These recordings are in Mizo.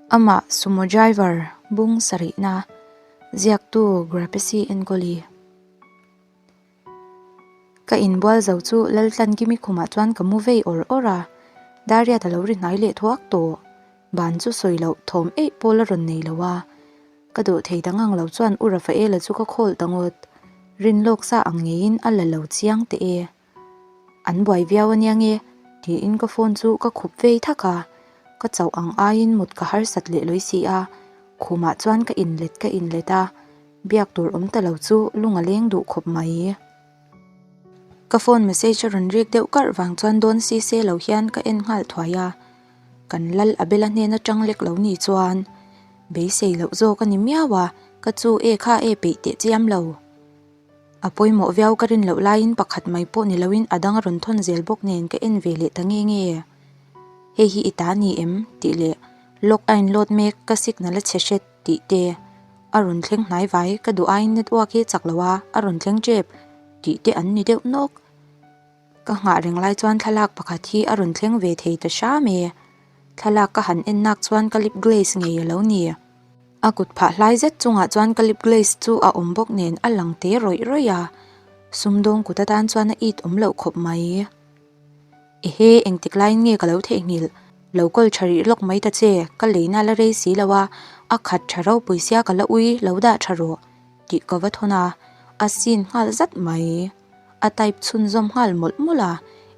Amah Sumo driver bung sarihna ziaktu Grapesi Enkawli. Ka inbual zo chu Laltlankimi khumah chuan ka mu vei awr awr a, Dariat a lo ri hnai leh thuak tawh. Ban chu sawi loh thawm eih pawl a rawn nei lo a, ka duh thei dang ang lo chuan U Rafaela chu ka khawl ta ngawt. Rin lawk sa ang ngeiin a la lo chiang teh e. An buai viau ania nge? tiin ka phone chu ka khup vei thak a, ka chauh ang aiin mut ka harsat leh lawi si a, khumah chuan ka inlet ka inlet a, biak tur awm ta lo chu lung a leng duh khawp mai. Ka phone message a rawn rik deuh karh vang chuan dawn si se lo hian ka en nghal thuai a, kan lal a bela hnen atang lek lo ni chuan beisei loh zawk a ni miau a, ka chu e kha e peih teh chiam lo. A pawimawh viau ka rin loh laiin pakhat mai pawh ni loin a dang a rawn thawn zel bawk nen ka en ve leh ta nge nge. Hei hi i ta ni em? tih leh Lock a inload mek ka signal a chhe hret tih te a rawn thleng hnai vai ka duh aiin network hi chak lo a a rawn thleng tep tih te an ni deuh nawk. Ka nghah reng lai chuan thlalak pakhat hi a rawn thleng ve thei ta hram e. Thlalak ka han en nak chuan ka lip glaze ngei a lo ni. A kut phah hlai zet chungah chuan ka lip glaze chu a awm bawk nen a lang te rawih rawih a, sumdawng kut atan chuan a it awm loh khawp mai. Ehe, engtik laiin nge ka lo theihnghilh? Lo kawl tha rih lawk mai ta che, ka leina la rei si lo a, a khat tha ropui sia ka la ui lo dah tha rawh tih ka va thawn a, a sin nghal zat mai. A type chhunzawm nghal mawlh mawlh a,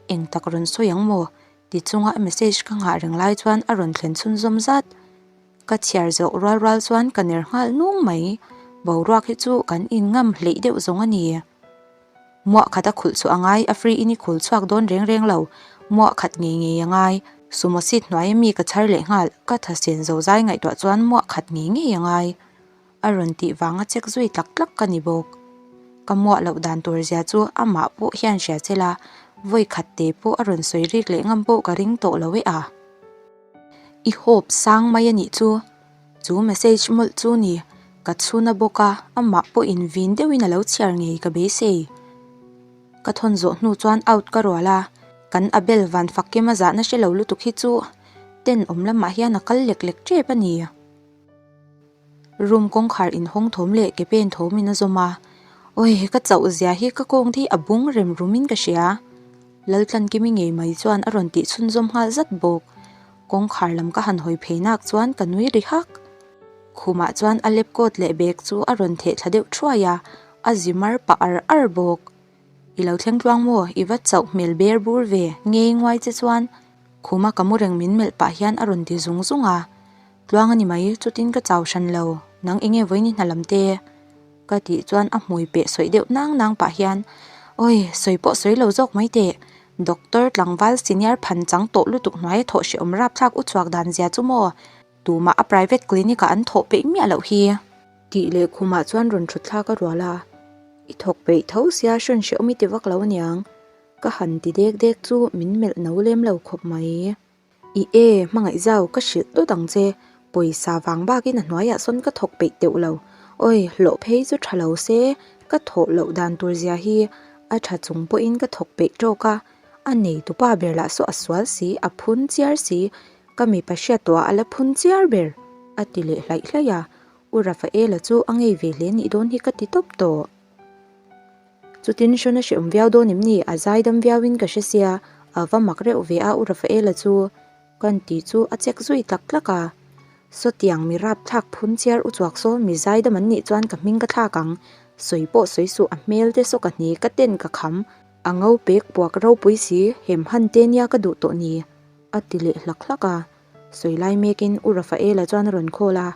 eng tak rawn sawi ang maw? Ti chunga message ka nghah reng lai chuan a rawn thlen chhunzawm zat. Ka chhiar zawh rual rual chuan ka ner nghal nung mai. Boruak hi chu kan inngam hleih deuh zawng a ni. Muah khat a khulh chhuah a ngai, a free in i khul chhuak dawn reng reng lo. Muah khat ngei ngei a ngai. Sumo seat hnuai ami ka chhar leh nghal, ka thasen zo zai ngaihtuah chuan muah khat ngei ngei a ngai. A rawn tih vanga check zui tlak tlak ka ni bawk. Ka muah loh dan tur zia chu amah pawh hian hria che la, vawi khat te pawh a rawn sawi rik leh ngam pawh ka ring tawh lo e a. I hope sang mai a nih chu. Chu message mawlh chu ni, ka chhun a bawk a, amah pawhin vin deuhin a lo chhiar ngei ka beisei. Ka thawn zawh hnu chuan out ka rual a, kan Abel van fak kema zahna hre lo lutuk hi chu tenawm lamah hian a kal lek lek tep a ni. Room kawngkhar inhawng thawm leh ke pen thawmin a zawm a, Awi, ka chauh zia hi ka kawng hi a bung rem rumin ka hria. Laltlankimi ngei mai chuan a rawn tih chhunzawm nghal zat bawk. Kawngkhar lam ka han hawi phei nak chuan ka nui ri hak. Khumah chuan a lap coat leh bag chu a rawn theh thla deuh thuai a, a zi mar pah ar ar bawk. I lo thleng tluang maw? I va chauh hmel ber bur ve, ngei nguai che chuan khuma ka mu reng min melh pah hian a rawn ti zung zung a. Tluang a ni mai, chutin ka chau hran lo, nang enge vawiin i hna lam te? Ka tih chuan a hmui peh sawi deuh nang nang pah hian, Awi, sawi pawh sawi lo zawk mai teh, Doctor tlangval senior phan chang tawh lutuk hnuaia thawh hrehawm rapthlak u chhuak dan zia chu maw, tumah a private clinic ah an thawh peih miah loh hi. Tih leh khumah chuan rawn thut thlak a rual a, I thawk peih tho sia hrawn hrehawm i ti vak lo aniang, ka han ti dek dek chu min melh no lem lo khawp mai. I e, hmangaih zau, ka hrilh dawt ang che. Pawisa vang bakin a hnuaiah sawn ka thawk peih teuh lo. Awi, hlawh phei chu tha lo se, ka thawh loh dan tur zia hi a tha chung pawhin ka thawk peih tawk a. A neitupa ber lah saw a sual si, a phun chiar si, ka mipa hriat tawhah a la phun chiar ber, a ti leh hlaih hlaih a. U Rafaela chu a ngei ve hle nih dawn hi ka ti tawp tawh. Chutin hrawn a hreawm viau dawn em ni? A zaidam viauin ka hre sia, a va mak reuh ve a U Rafaela chu kan tih chu a chek zui tlak tlak a. Sawtiang mi rapthlak phun chiar u chuak saw mi zaidam an nih chuan ka hming ka thlak ang, sawi pawh sawi suh a hmel te saw ka hni ka ten ka kham, a ngo pek puak ropui si hem han te nia ka duh tawh ni a ti leh hlak hlak a. Sawi lai mekin U Rafaela chuan a rawn call a,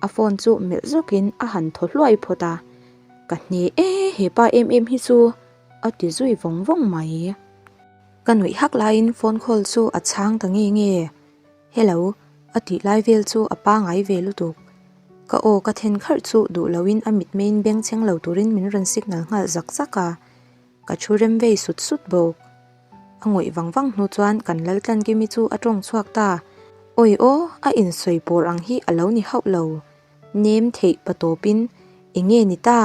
a phone chu melh zawkin a han thaw hluai phawt a, Ka hne e, he pa em em hi chu a ti zui vawng vawng mai. Ka nuih hak laiin phone call chu a chhang ta nge nge, Hello a tih lai vel chu a pangai ve lutuk. Ka aw ka then kharh chu duh loin a mitmeiin bengchheng lo turin min rawn signal nghal zak zak a, ka thu rem vei sut sut bawk. A ngawih vang vang hnu chuan kan Laltlankimi chu a tawng chhuak ta, Awi aw, a insawi pawr ang hi a lo ni hauh lo. Nem theih pa tawpin eng nge ni ta?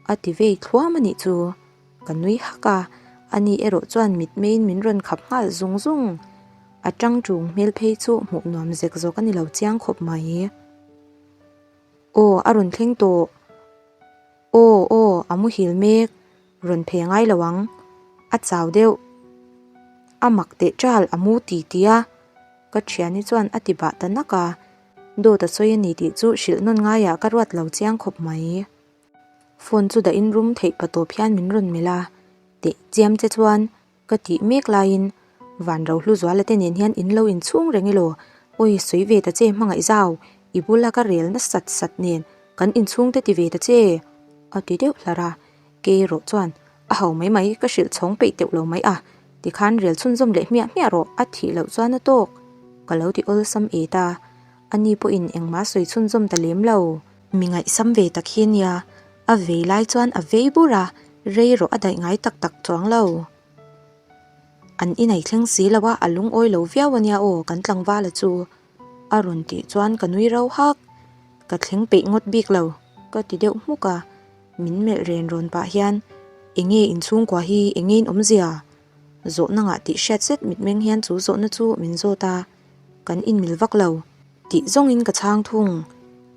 a ti vei thluam a nih chu. Ka nui hak a, ani erawh chuan mitmeiin min rawn khap nghal zung zung. A ṭang ṭung hmel phei chu hmuh nuam zek zawk a ni lo chiang khawp mai. Aw, a rawn thleng tawh. Aw, aw, a muhil mek. Rawn phei a ngai lo ang. A chau deuh. A mak teh ṭal a mu ti ti a. Ka ṭhiani chuan a ti bah ta nak a. Dawt a sawi a ni tih chu hrilh nawn ngaiah ka ruat lo chiang khawp mai. Phone chu dahin rum theih pa tawp hian min rawn melh a. Teh chiam che chuan Ka tih mek laiin Van Rohluzuala te nen hian in lo inchhung reng elaw? Awi sawi ve ta che hmangaih zau, i bula ka rel na sat sat nen kan inchhung te ti ve ta che a ti deuh hlar a, kei erawh chuan a ho mai mai ka hrilh chhawng peih teuh lo mai a, tikhan rel chhunzawm leh hmiah hmiah rawh a thih loh chuan a tawk ka lo ti awlsam et a, ani pawhin engmah sawi chhunzawm ta lem lo. Mi ngaihsam ve tak hi nia, A vei lai chuan a vei bur a, rei rawh a daih ngai tak tak chuang lo. An inei thleng si lo a, a lungawi lo viau a nia aw kan tlangvala chu. A rawn tih chuan ka nui rau hak. Ka thleng peih ngawt bik lo, ka ti deuh hmuk a. Min melh ren rawn pah hian, Enge inchhungkua hi enge in awmzia? Zawhna ngah tih hriat zet mitmeng hian chu zawhna chu min zawt a, kan inmil vak lo. Tih zawngin ka chhang thung.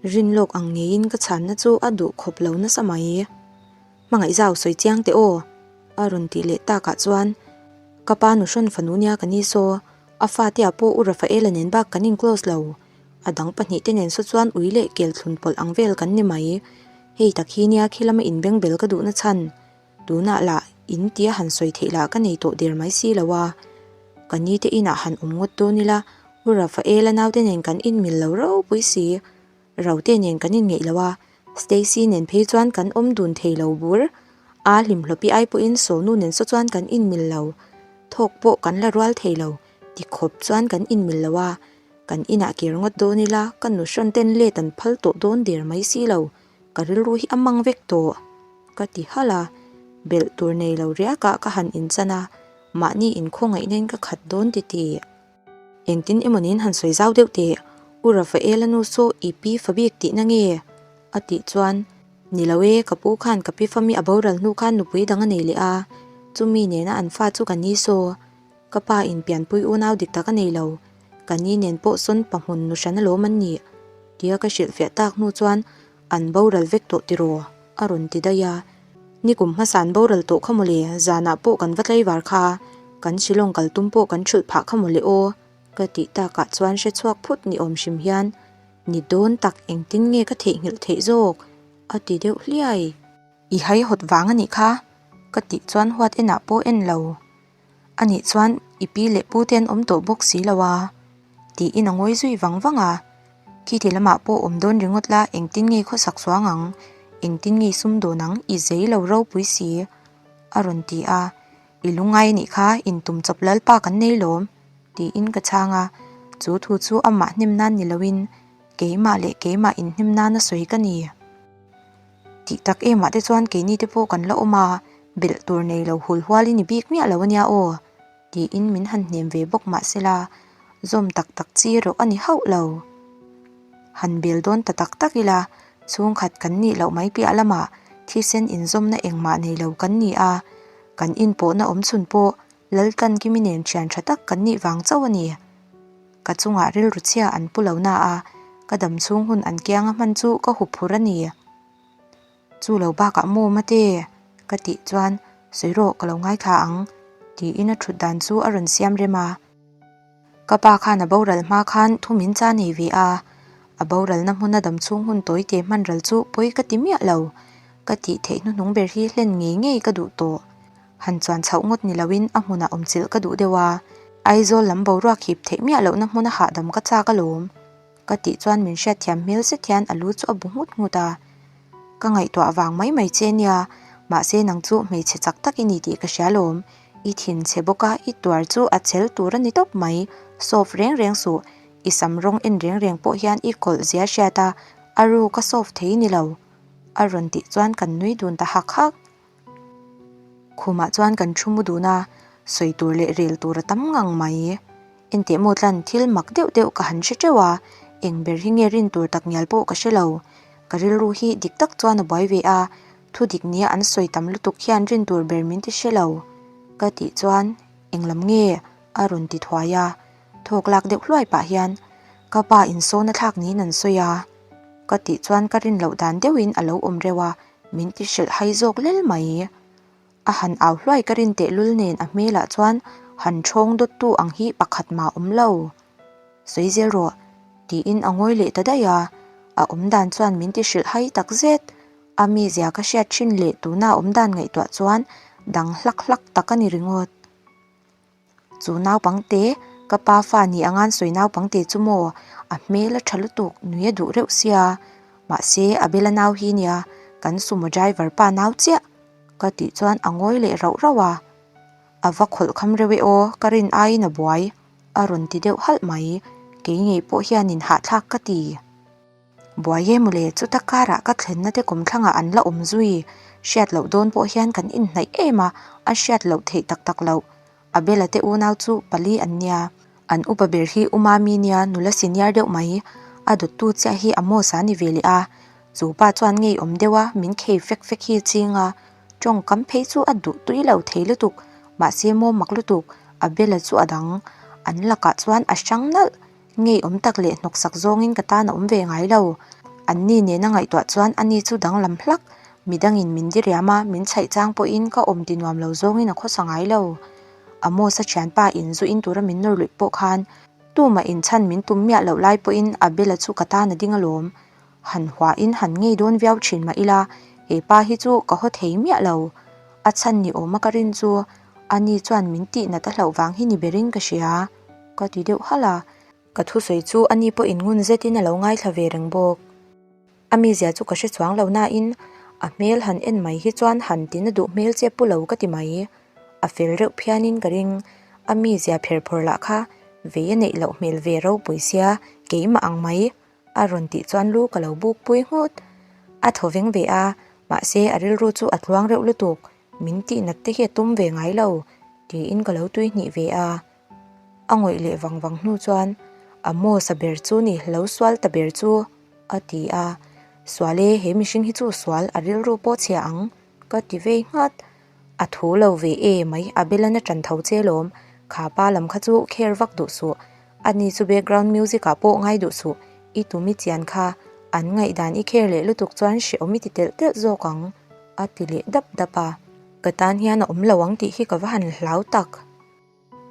Rin lawk ang ngeiin ka chhanna chu a duh khawp lo nasa mai. Hmangaih zau sawi chiang teh aw, a rawn tih leh takah chuan ka pa nu hrawn fanu nia ka ni saw, a fatea pawh u Rafaela nen bak kan in close lo. A dang pahnihte nen saw chuan ui leh kel thlun pawlh ang vel kan ni mai. Hei tak hi nia khi lama inbengbel ka duhna chhan. Tunah lah in tia han sawi theih lah ka nei tawh der mai si lo a, ka ni te inah han awm ngawt dawn ila U Rafaela naute nen kan inmil lo ropui si, Rote nen kan inngeih lo a, Stacy nen phei chuan kan awm dun thei lo bur, a hlimhlawpi ai pawhin Sonu nen saw chuan kan inmil lo, thawk pawh kan la rual thei lo, tikhawp chuan kan inmil lo a, kan inah kir ngawt dawn ila ka nu hrawn ten let an phal tawh dawn der mai si lo. Ka rilru hi a mang vek tawh, ka ti halh a, belh tur nei lo riakah ka han inchan a, mahni inkhawngaihna in ka khat dawn ti ti. Engtin emaw niin han sawi zau deuh teh, U Rafaela nu saw i pi fa bik tihna nge? a tih chuan, Ni lo e, ka pu khan ka pi fami a boral hnu khan nupui dang a nei leh a, chumi nena an fa chu ka ni saw. Ka pa in pianpui unau dik tak a nei lo, ka ni nen pawh sawn pa hmun nu hran alawm an nih, tia ka hrilhfiah tak hnu chuan an boral vek tawh tiraw? a rawn ti daih a. Nikum hmasa an boral tawh kha mawle, zanah pawh kan va tlaivar kha, kan Shillong kal tum pawh kan thulh phah kha mawle aw, ka tih takah chuan hre chhuak phut ni awm hrim hian, Ni dawn tak engtin nge ka theihnghilh theih zawk? a ti deuh hliai. I haihawt vang a nih kha, ka tih chuan huat enah pawh en lo. A nih chuan i pi leh pu te an awm tawh bawk si lo a, tiin a ngawi zui vang vang a. Khiti lamah pawh awm dawn ringawt la engtin nge khawsak chuang ang, engtin nge sum dawn ang i zei lo ropui si, a rawn ti a. I lungngai a nih kha, intum chawp lalpa kan nei lawm, tiin ka chhang a. Chu thu chu amah hnem nan ni loin keimah leh keimah inhnem nana sawi ka ni. Tih tak emah te chuan keini te pawh kan la awm a, belh tur nei lo hul hual i ni bik miah lo ania aw, tiin min han hnem ve bawk mah sela, zawm tak tak chi erawh a ni hauh lo. Han bel dawn ta tak tak ila, chhungkhat kan nih loh mai piah lamah thisen inzawmna engmah nei lo kan ni a, kan inpawhna awm chhun pawh Laltlankimi nen thian tha tak kan nih vang chauh a ni. Ka chungah rilru chhia an pu lo na a, ka dam chhung hun an kianga hman chu ka hup phur a ni. Chu lo bakah maw mate? ka tih chuan sawi rawh ka lo ngaithla ang tiin a thut dan chu a rawn siam rem a. Ka pa khan a boral hma khan thu min cha nei ve a, a boralna hmuna dam chhung hun tawi te hman ral chu pawi ka ti miah lo. Ka tih theih hnuhnung ber hi hlen ngei ngei ka duh tawh. Han chuan chhoh ngawt ni loin a hmunah awm chilh ka duh deuh a, Aizawl lam boruak hip theih miah lohna hmuna hahdam ka chak alawm. Ka tih chuan min hriatthiam hmel zet hian a lu chu a bu nghut nghut a. Ka ngaihtuah vang mai mai che nia, mahse nang chu hmeichhe chak tak i ni tih ka hria alawm. I thin chhe bawk a, i tuar chu a chel tur a ni tawp mai. Soft reng reng suh, i sam rawng en reng reng pawh hian i kawlh zia hriat a, a ru ka soft thei ni lo. A rawn tih chuan kan nui dun ta hak hak. Khumah chuan kan thu mu dun a, sawi tur leh rel tur a tam ngang mai. Enteh maw tlan thil mak deuh deuh ka han hre teuh a, eng ber hi nge rin tur tak ngial pawh ka hre lo. Ka rilru hi dik tak chuan a buai ve a, thu dik nia an sawi tam lutuk hian rin tur ber min ti hre lo. Ka tih chuan, Englam nge? a rawn ti thuai a. Thawk lak deuh hluai pah hian ka pa in sawn a thlak niin an sawi a, ka tih chuan ka rin loh dan deuhin a lo awm reuh a, min ti hrilh hai zawk lel mai. A han au hluai ka rin tehlul nen a hmelah chuan han ṭhawng dawttu ang hi pakhat mah awm lo. Sawi zel rawh, tiin a ngawi leh ta daih a, a awm dan chuan min ti hrilh hai tak zet. A mizia ka hriat thin leh tuna awm dan ngaihtuah chuan dang hlak hlak tak a ni ringawt. Chu naupangte, ka pa fa ni angan sawi naupangte chu maw, a hmel a tha lutuk, nui a duh reuh sia. Mahse, Abela nau hi nia, kan sumo driver pa nau chiah, ka tih chuan a ngawi leh rauh rauh a. A va khawlh kham reuh e aw, ka rin aiin a buai, a rawn ti deuh halh mai. Kei ngei pawh hianin hahthlak ka ti. Buai e mawle, chuta karah ka thlenna te kawmthlangah an la awm zui. Hriat loh dawn pawh hian kan inhnaih em a, a hriat loh theih tak tak loh. Abela te unau chu pali an nia. An upa ber hi U Mami nia nula senior deuh mai. A dawttu chiah hi Amos a ni ve leh a. Chu pa chuan ngeiawm deuh a min khei fek fek hi ching a. Tawngkam phei chu a duh tui lo thei lutuk. Mahse maw mak lutuk, Abela chu a dang. An lakah chuan a hrang nalh. Ngeiawm tak leh hnawksak zawngin ka tan a awm ve ngai lo. Anni nena ngaihtuah chuan ani chu danglam hlak. Midangin min diriam a, min chhaih chang pawhin ka awm ti nuam lo zawngin a khawsa ngai lo. Amos-a thianpa in zu in tura min nawr luih pawh khan tumah inchhan min tum miah loh lai pawhin Abel-a chu ka tan a ding alawm. Han huain han ngei dawn viau thin mah ila, he pa hi chu ka haw thei miah lo. A chhan ni awma ka rin chu ani chuan min tihnat a hlauh vang hi ni berin ka hria. Ka ti deuh halh a, ka thusawi chu ani pawhin ngun zetin a lo ngaithla ve reng bawk. A mizia chu ka hre chuang lo nain a hmel han en mai hi chuan han tina duh hmel che pu lo ka ti mai. A fel reuh phianin ka ring, a mizia pher phawr lah kha vei a neih loh hmel ve ropui sia keimah ang mai a rawn tih chuan lu ka lo buk pui nghut. A thaw veng ve a, mahse a rilru chu a tluang reuh lutuk, min tihnat te hi a tum ve ngai lo tiin ka lo tui hnih ve a. A ngawih leh vang vang hnu chuan, Amos a ber chu ni, lo sual ta ber chu, a ti a. Sual e, he mihring hi chu sual, a rilru pawh chhia ang, ka ti vei nghat. A thu lo ve e mai, a belan a ṭan tho che lawm. Kha pa lam kha chu kher vak duh suh. Ani chu background music ah pawh ngai duh suh, i tum i chian kha, an ngaihdan i kher leh lutuk chuan hrehawm i ti telh telh zawk ang, a ti leh dap dap a. Ka tan hian a awm lo ang tih hi ka va han hlau tak.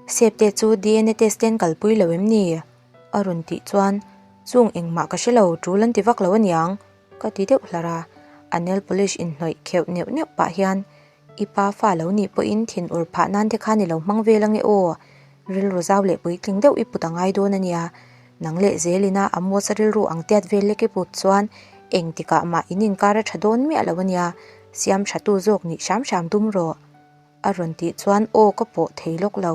Septe chu dna test ten kalpui lo em ni? A rawn tih chuan, Chung engmah ka hre lo, tul an ti vak lo aniang, ka ti deuh hlar a. A nail polish inhnawih kheuh neuh neuh pah hian, I pa fa lo nih pawhin thin ur phah nan te khan i lo hmang vel ange aw, rilru zau leh puitling deuh i put a ngai dawn ania. Nang leh zelina Amos-a rilru ang tiat vel lek i put chuan engtikah mah in inkar a tha dawn miah lo ania, siam tha tu zawk nih hram hram tum rawh. A rawn tih chuan aw ka pawh thei lawk lo.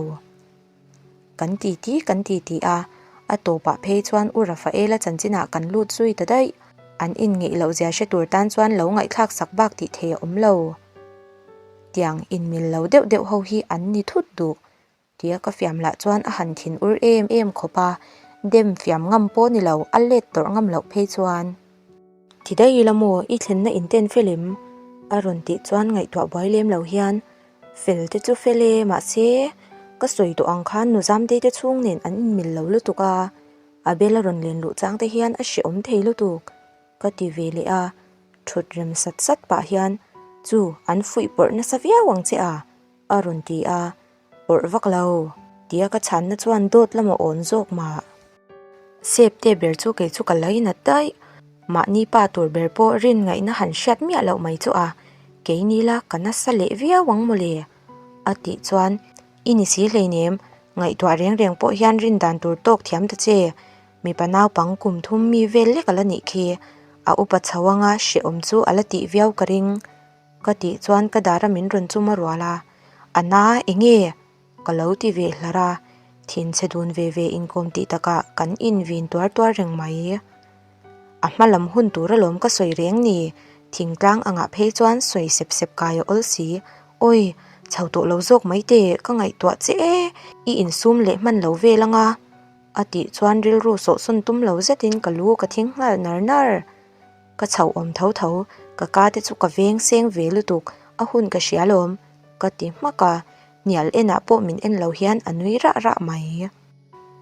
Kan ti ti kan ti ti a, a tawpah phei chuan U Rafaela chanchinah kan lut zui ta daih. An inngeih loh zia hre tur tan chuan lo ngaihthlak sak bak tih thei a awm lo. Tiang inmil lo deuh deuh ho hi an ni thut duh. Tia ka fiam lah chuan a han thin ur em em khawp a, dem fiam ngam pawh ni lo, a let tawrh ngam loh phei chuan. Ti daih ila maw, i thlenna in ten fel em? A rawn tih chuan ngaihtuah buai lem lo hian, Fel te chu fel e, mahse, ka sawi tawh ang khan Nuzamtei te chhung nen an inmil lo lutuk a, Abel a rawn len luh chang te hian a hrehawm thei lutuk, ka ti ve leh a, thut rem sat sat pah hian, Chu, an fuih pawrh nasa viau ang che a, a rawn ti a. Awrh vak lo, tia ka chhanna chuan dawt lam a awn zawk mah. Sep te ber chu kei chu ka lainat daih. Mahni pa tur ber pawh rin ngaihna han hriat miah loh mai chu a, kei ni la ka nasa leh viau ang mawle, a tih chuan i ni si hleinem, ngaihtuah reng reng pawh hian rin dan tur tawk thiam ta che. Mipa naupang kum thum mi vel lek a la nih khi, a upa chho anga hrehawm chu a la tih viau ka ring. Ka tih chuan ka dara min rawn chum a rual a, A na enge? Ka lo ti ve hlar a, thinchhe dun ve ve inkawm tih takah kan invin tuar tuar reng mai. A hma lam hun tur alawm ka sawi reng ni, thingtlang angah phei chuan sawi sep sep kai a awl si. Awi, chho tawh lo zawk mai teh, ka ngaihtuah che e, i insum leh hman lo vel anga. A tih chuan rilru sawhsawn tum lo zetin ka lu ka thing nghal nar nar. Ka chhoh awm tho tho, ka ka te chu ka veng seng ve lutuk, a hun ka hria lawm, ka ti hmak a, hnial enah pawh min en lo hian a nui rah rah mai.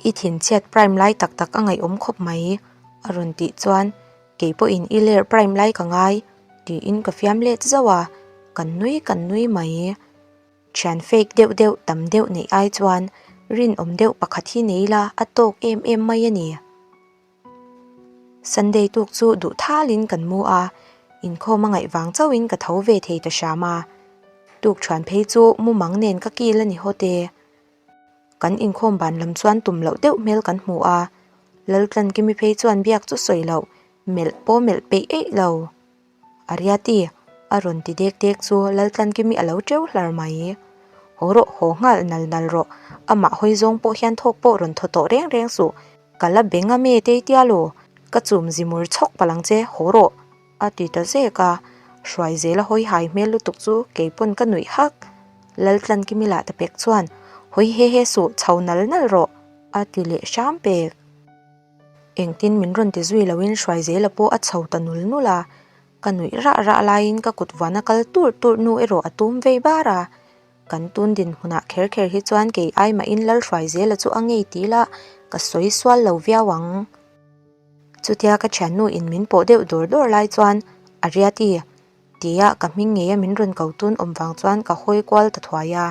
I thinchhiat prime lai tak tak a ngaihawm khawp mai, a rawn tih chuan kei pawhin i ler prime lai ka ngai, tiin ka fiam let zauh a, kan nui kan nui mai. Thian fake deuh deuh tam deuh neih ai chuan rinawm deuh pakhat hi nei la a tawk em em mai a ni. Sunday tuk chu duh thalin kan mu a, inkhawm a ngaih vang chauhin ka tho ve thei ta hram a. Tuk thian phei chu mumang nen ka kil a ni hawt e. Kan inkhawm ban lam chuan tum loh deuh hmel kan hmu a, Laltlankimi phei chuan biak chu sawi loh, melh pawh melh peih eih lo. Ariati, a rawn ti dek dek chu Laltlankimi a lo teuh hlar mai. Haw rawh, haw nghal nal nal rawh, amah hawi zawng pawh hian thawk pawh rawn thaw tawh reng reng suh, ka la beng a me teitia lo, ka chum zimur chhawk palh ang che, haw rawh. A ti ta zek a, Hruaizela hawi hai hmel lutuk chu kei pawn ka nuih hak. Laltlankimi lah ta pek chuan, Hawi he he suh, chho nal nal rawh, a ti leh hram pek. Engtin min rawn ti zui loin Hruaizela pawh a chho ta nul nul a, ka nuih rah rah laiin ka kut vuana kal turh turh nu erawh a tum vei bar a. Kan tun dinhmunah kher kher hi chuan kei ai mahin Lalhruaizela chu a ngei ti la, ka sawi sual lo viau ang. Chutia ka thiannu in min pawh deuh dawr dawr lai chuan Ariati tia ka hming ngeia min rawn ko tun awm vang chuan ka hawi kual ta thuai a.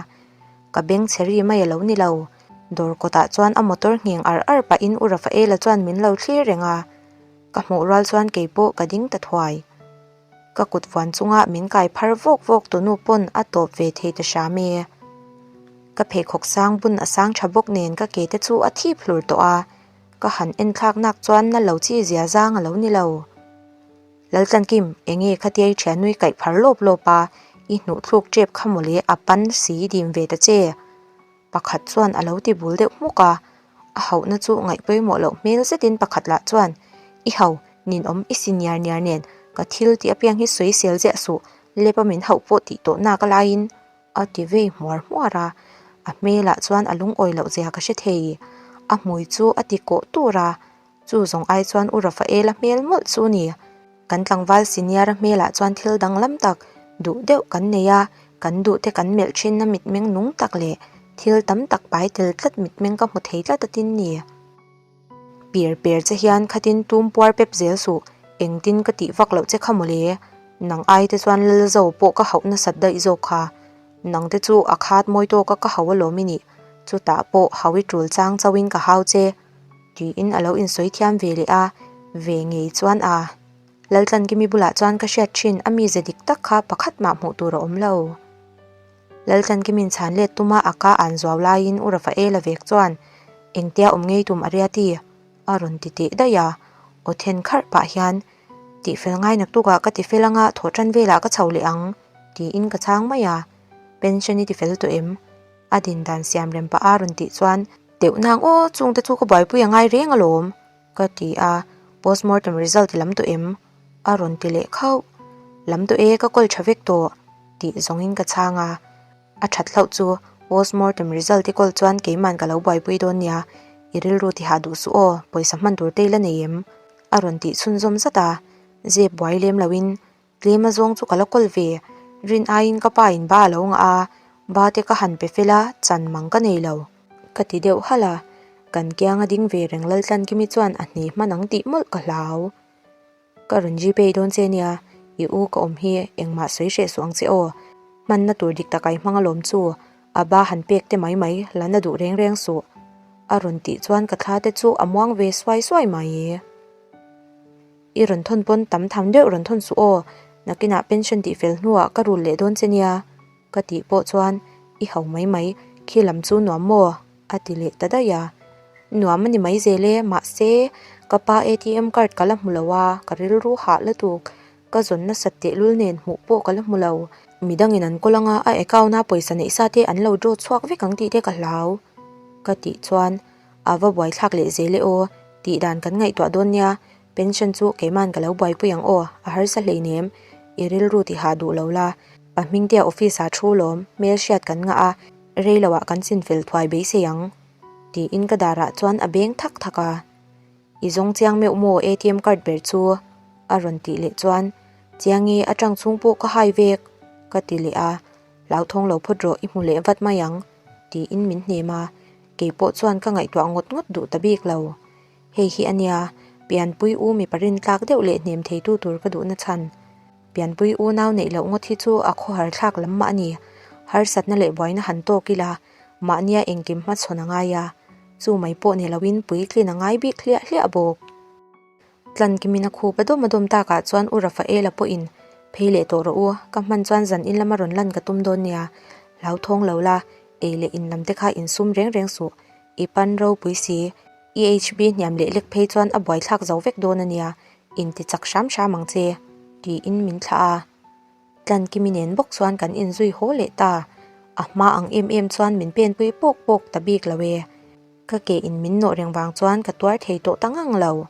Ka beng chhe ri mai a lo ni lo. Dawr kawtah chuan a motor ngheng ar ar pahin U Rafaela chuan min lo thlir reng a. Ka hmuh rual chuan kei pawh ka ding ta thuai. Ka kut vuan chunga min kai phar vawk vawk tunu pawn a tawp ve thei ta hram e. Ka pheikhawk sang bun a sang tha bawk nen ka ke te chu a thip hlur tawh a. Ka han en thlak nak chuan na lo chi zia zang a lo ni lo. Laltlankim, enge khatia i thian nui kaih phar lawp lawp a, i hnuh thluk tep kha mawle a pan si dim ve ta che. Pakhat chuan a lo ti bul deuh hmuk a, a hauhna chu ngaih pawimawh loh hmel zetin pakhat lah chuan, I hau, ninawm i si niar niar nen, ka thil tih apiang hi sawi sel ziah suh, lep a min hauh pawh tih tawh nak a laiin A ti vei hmuar hmuar a, a hmelah chuan a lungawi loh zia ka hre thei. A hmui chu a ti kawh tur a, chu zawng ai chuan U Rafaela hmel mawlh chu ni. Kan tlangval senior-a hmelah chuan thil danglam tak, duh deuh kan nei a, kan duh te kan melh thinna mitmeng nung tak leh thil tam tak pai tel tlat mitmeng ka hmu thei tlat a tin ni. Pir per che hian khatin tum puar pep zel suh, engtin ka tih vak loh che kha mawle. Nang ai te chuan Lalzo pawh ka hauh nasat daih zawk kha. Nang te chu a khat mawi tawka ka hauh alawm i nih, chutah pawh hau i tul chang chauhin ka hau che, tiin a lo insawi thiam ve leh a, ve ngei chuan a. Laltlankimi bulah chuan ka hriat thin a mize dik tak kha pakhat mah hmuh tur a awm lo. Laltlankimin chhan let tuma a ka an zuau laiin U Rafaela vek chuan, Engtia awm ngei tum a ria ti? a rawn ti teh daih a. Aw then kharh pah hian, Tihfel ngai naktukah ka tifel anga thawh tan velah ka chho leh ang, tiin ka chhang mai a. Pension i tifel tawh em? A din dan siam rem pah a rawn tih chuan, Teuh nang aw, chungte chu ka buaipui a ngai reng alawm, ka ti a. Postmortem result i lam tawh em? A rawn ti leh khauh. Lam tawh e, ka kawl tha vek tawh, tih zawngin ka chhang a. A that hlauh chu postmortem result i kawl chuan keiman ka lo buaipui dawn nia, i rilru tihah duh suh aw, pawisa hman tur te i la nei em? A rawn tih chhunzawm zat a. Zep buai lem loin tlem a zawng chu ka la kawl ve. Rin aiin ka pa in ba a lo ngah a, ba te ka han pe fel a, chan mang ka nei lo. Ka ti deuh halh a, kan kianga ding ve reng Laltlankimi chuan a hne hman ang tih mawlh ka hlau. Ka rawn Gpay dawn che nia, i u ka awm hi engmah sawi hreh suh ang che aw. Hmanna tur dik tak ai hmang alawm chu, a ba han pek te mai mai la na duh reng reng suh. A rawn tih chuan ka thla te chu a muang ve suai suai mai. I rawn thawn pawn tam tham deuh rawn thawn suh aw, nakinah pension tih fel hnuah ka rul leh dawn che nia. Ka tih pawh chuan i ho mai mai, khi lam chu nuam maw? A ti leh ta daih a. Nuam a ni mai zel e, mahse ka pa ATM card ka la hmu lo a, ka rilru hah lutuk. Ka zawn nasat tehlul nen hmuh pawh ka la hmu lo. Midangin an kawl anga a account a pawisa neih sa te an lo draw chhuak vek ang tih te ka hlau. Ka tih chuan a va buaithlak leh zel e aw, tih dan kan ngaihtuah dawn nia, pension chu keiman ka lo buaipui ang aw, a harsa hleinem, i rilru tihah duh lo la, pa Hmingtea office ah thu lawm, hmelhriat kan ngah a, Rei loah kan chinfel thuai beisei ang, tiin ka darah chuan a beng thak thak a. I zawng chiang meuh maw ATM card ber chu? a rawn tih leh chuan, Chiang e, a tang chhung pawh ka hai vek, ka ti leh a. Hlauthawng lo phawt rawh, i hmu leh vat mai ang, tiin min hnem a. Kei pawh chuan ka ngaihtuah ngawt ngawt duh ta bik lo. Hei hi a nia, pianpui u mipa rintlak deuh leh hnem theitu tur ka duhna chhan. Pianpui unau neih loh ngawt hi chu a khawhar thlak lam mah a ni. Harsatna leh buaina han tawk ila, mahnia engkim hmachhawn a ngai a, chu mai pawh ni loin puitlin a ngai bik hliah hliah bawk. Tlankimin a khup a dawm a dawm takah chuan U Rafaela pawhin, Phei leh tawh rawh u, ka hman chuan zan in lama rawn lan ka tum dawn nia. Hlauthawng lo la, ei leh in lam te kha insum reng reng suh. I pan ropui si, EHB hniam leh lek phei chuan a buaithlak zo vek dawn a nia, inti chak hram hram ang che, tiin min thlah a. Tlankimi nen bawk chuan kan inzui haw leh ta. A hma ang em em chuan min penpui pawk pawk ta bik lo e. Ka ke in min nawh reng vang chuan ka tuar thei tawh ta ngang lo.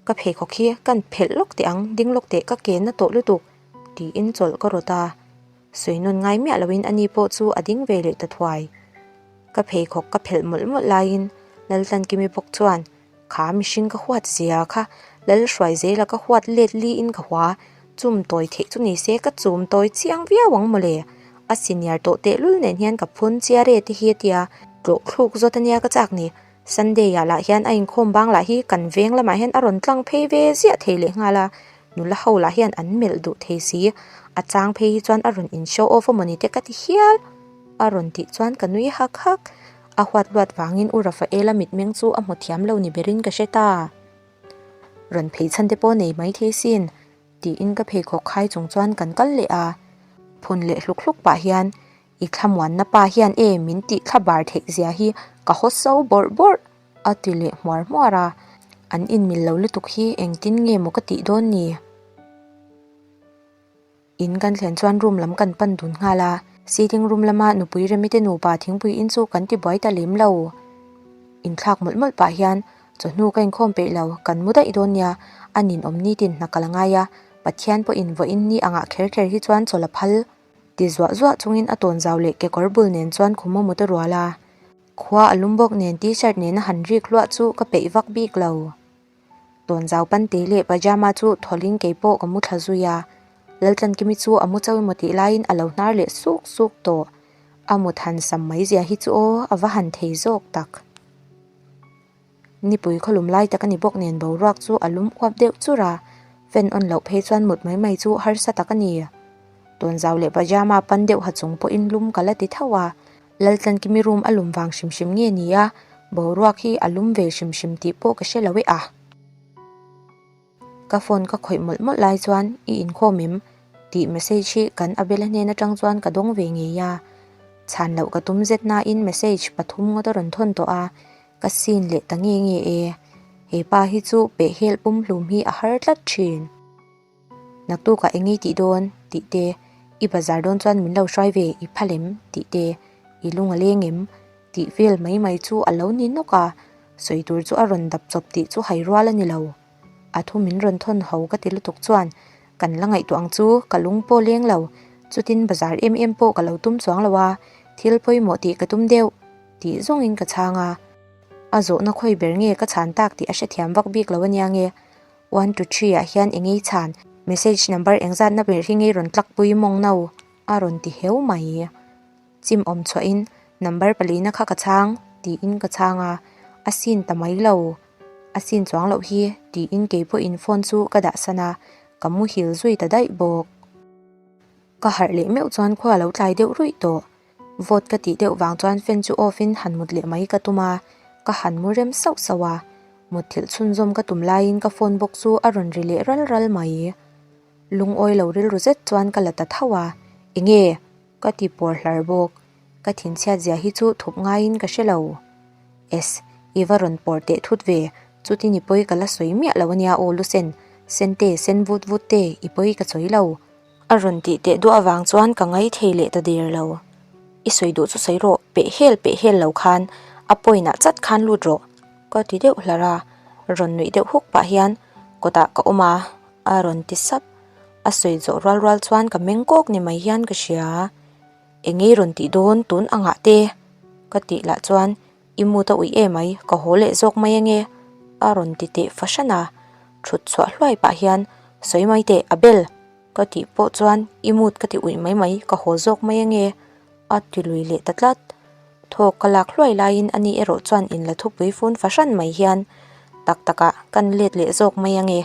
Ka pheikhawk hi kan phelh lawk teh ang, ding lawk teh ka ke na tawh lutuk, tiin chawlh ka rawt a. Sawi nawn ngai miah loin ani pawh chu a ding ve leh ta thuai. Ka pheikhawk ka phelh mawlh mawlh laiin Laltlankimi bawk chuan, Kha mihring ka huat zia kha Lalhruai zela ka huat let liin ka hua, chum tawi theih chu ni se ka chum tawi chiang viau ang mawle. A senior tawh tehlul nen hian ka phun chiar e te hi a tia, tlawh thluk zawt ania ka chak ni. Sunday ah lah hian a inkhawm bang lah hi kan veng lamah hian a rawn tlang phei ve ziah thei leh nghal a, nula ho lah hian an melh duh thei si, a chang phei hi chuan a rawn in show off a mawni te ka ti hial a rawn tih chuan ka nui hak hak. A huat luat vangin U Rafaela mitmeng chu a hmu thiam lo ni berin ka hre ta. Rawn phei chhan te pawh nei mai thei sin tiin ka pheikhawk khai chung chuan kan kal leh a. Phun leh hluk hluk pah hian I thlamuanna pa hian e min tih thla bar theih zia hi ka haw so bawrh bawrh a ti leh hmuar hmuar a. An inmil lo lutuk hi engtin nge maw ka tih dawn ni? In kan thlen chuan room lam kan pan dun nghal a, sitting room lama nupui Remi te nupa thingpui in chu kan ti buai ta lem lo. Inthlak mawlh mawlh pah hian chawhnu ka inkhawm peih lo, kan mu daih dawn nia, a ninawm nitin hna ka la ngai a, Pathian pawhin vawiin ni angah kher kher hi chuan chawl a phal. Ti zuah zuah chungin a tawn zau leh kekawr bul nen chuan khum a mut a rual a, khua a lum bawk nen t-shirt nena han rik hluah chu ka peih vak bik lo. Tawn zau pante leh pajama chu thawlin kei pawh ka mu thla zui a, Laltlankimi chu a mu chau emaw tih laiin a lo hnar leh suk suk tawh. A mut han sam mai zia hi chu aw a va han thei zawk tak. Nipui khawlum lai tak a ni bawk nen boruak chu a lum uap deuh chur a, fan on loh phei chuan mut mai mai chu harsa tak a ni. Tawnzau leh pajama pan deuh ha chung pawhin lum ka la ti tho a, Laltlankimi room a lum vang hrim hrim nge ni a, boruak hi a lum ve hrim hrim tih pawh ka hre lo e a. Ka phone ka khawih mawlh mawlh lai chuan i inkhawm em? tih message hi kan Abel-a hnen atang chuan ka dawng ve ngei a. Chhan loh ka tum zet nain message pathum ngawt a rawn thawn tawh a, Ka sin leh ta nge nge e. He pa hi chu pehhel pumhlum hi a har tlat thin. Naktukah eng ngei tih dawn? tih te, I bazar dawn chuan min lo hruai ve, i phal em? tih te, I lung a leng em? tih vel mai mai chu a lo ni nawk a, sawi tur chu a rawn dap chawp tih chu hai rual a ni lo. A thu min rawn thawn ho ka ti lutuk chuan kan la ngaihtuah ang chu ka lung pawh leng lo, chutin bazar em em pawh ka lo tum chuang lo a, thil pawimawh tih ka tum deuh. Tih zawngin ka chhang a, a zawhna khawi ber nge ka chhan tak tih a hrethiam vak bik lo ania nge. One to three ah hian eng ei chhan, message number engzatna ber hi ngei rawn tlakpui mawng no a rawn ti heu mai. Chim awm chhuahin number palina kha ka chhang tiin ka chhang a, a sin ta mai lo. A sin chuang loh hi tiin keipawhin phone chu ka dah san a, ka muhil zui ta daih bawk. Ka harh leh meuh chuan khua a lo tlai deuh ruih tawh. Vawt ka tih deuh vang chuan fan chu off in han mut leh mai ka tum a, ka han mu rem sauh sauh a. Mutthilh chhunzawm ka tum laiin ka phone bawk chu a rawn ri leh ral ral mai. Lungawi lo rilru zet chuan ka la ta tho a, Enge? ka ti pawr hlar bawk. Ka thinchhiat zia hi chu thup ngaiin ka hre lo. Es, i va rawn pawr teh thut ve, chutin i pawi ka la sawi miah lo ania aw Lusen, Sente, sen vut vut te, i pawi ka sawi lo. A rawn tih teh duah avang chuan ka ngai thei leh ta der lo. I sawi duh chu sawi rawh, peh hel peh hel lo khan a point ah chat khan lut rawh ka ti deuh hlar a, rawn nuih deuh huk pah hian kawtah ka awm a, a rawn ti sap. A sawi zawh rual rual chuan ka meng kawk ni mai hian ka hria. Engei rawn tih dawn tun angah te? ka tih lah chuan I mut a uih em ai, ka haw leh zawk mai ange a rawn ti teh fahran a, thut chhuah hluai pah hian sawi mai teh a bel ka tih pawh chuan i mut ka ti uih mai mai ka haw zawk mai ange a ti lui leh ta tlat. Thawk ka lak hluai laiin ani erawh chuan inla thupui fun fahran mai hian tak takah kan let leh zawk mai ange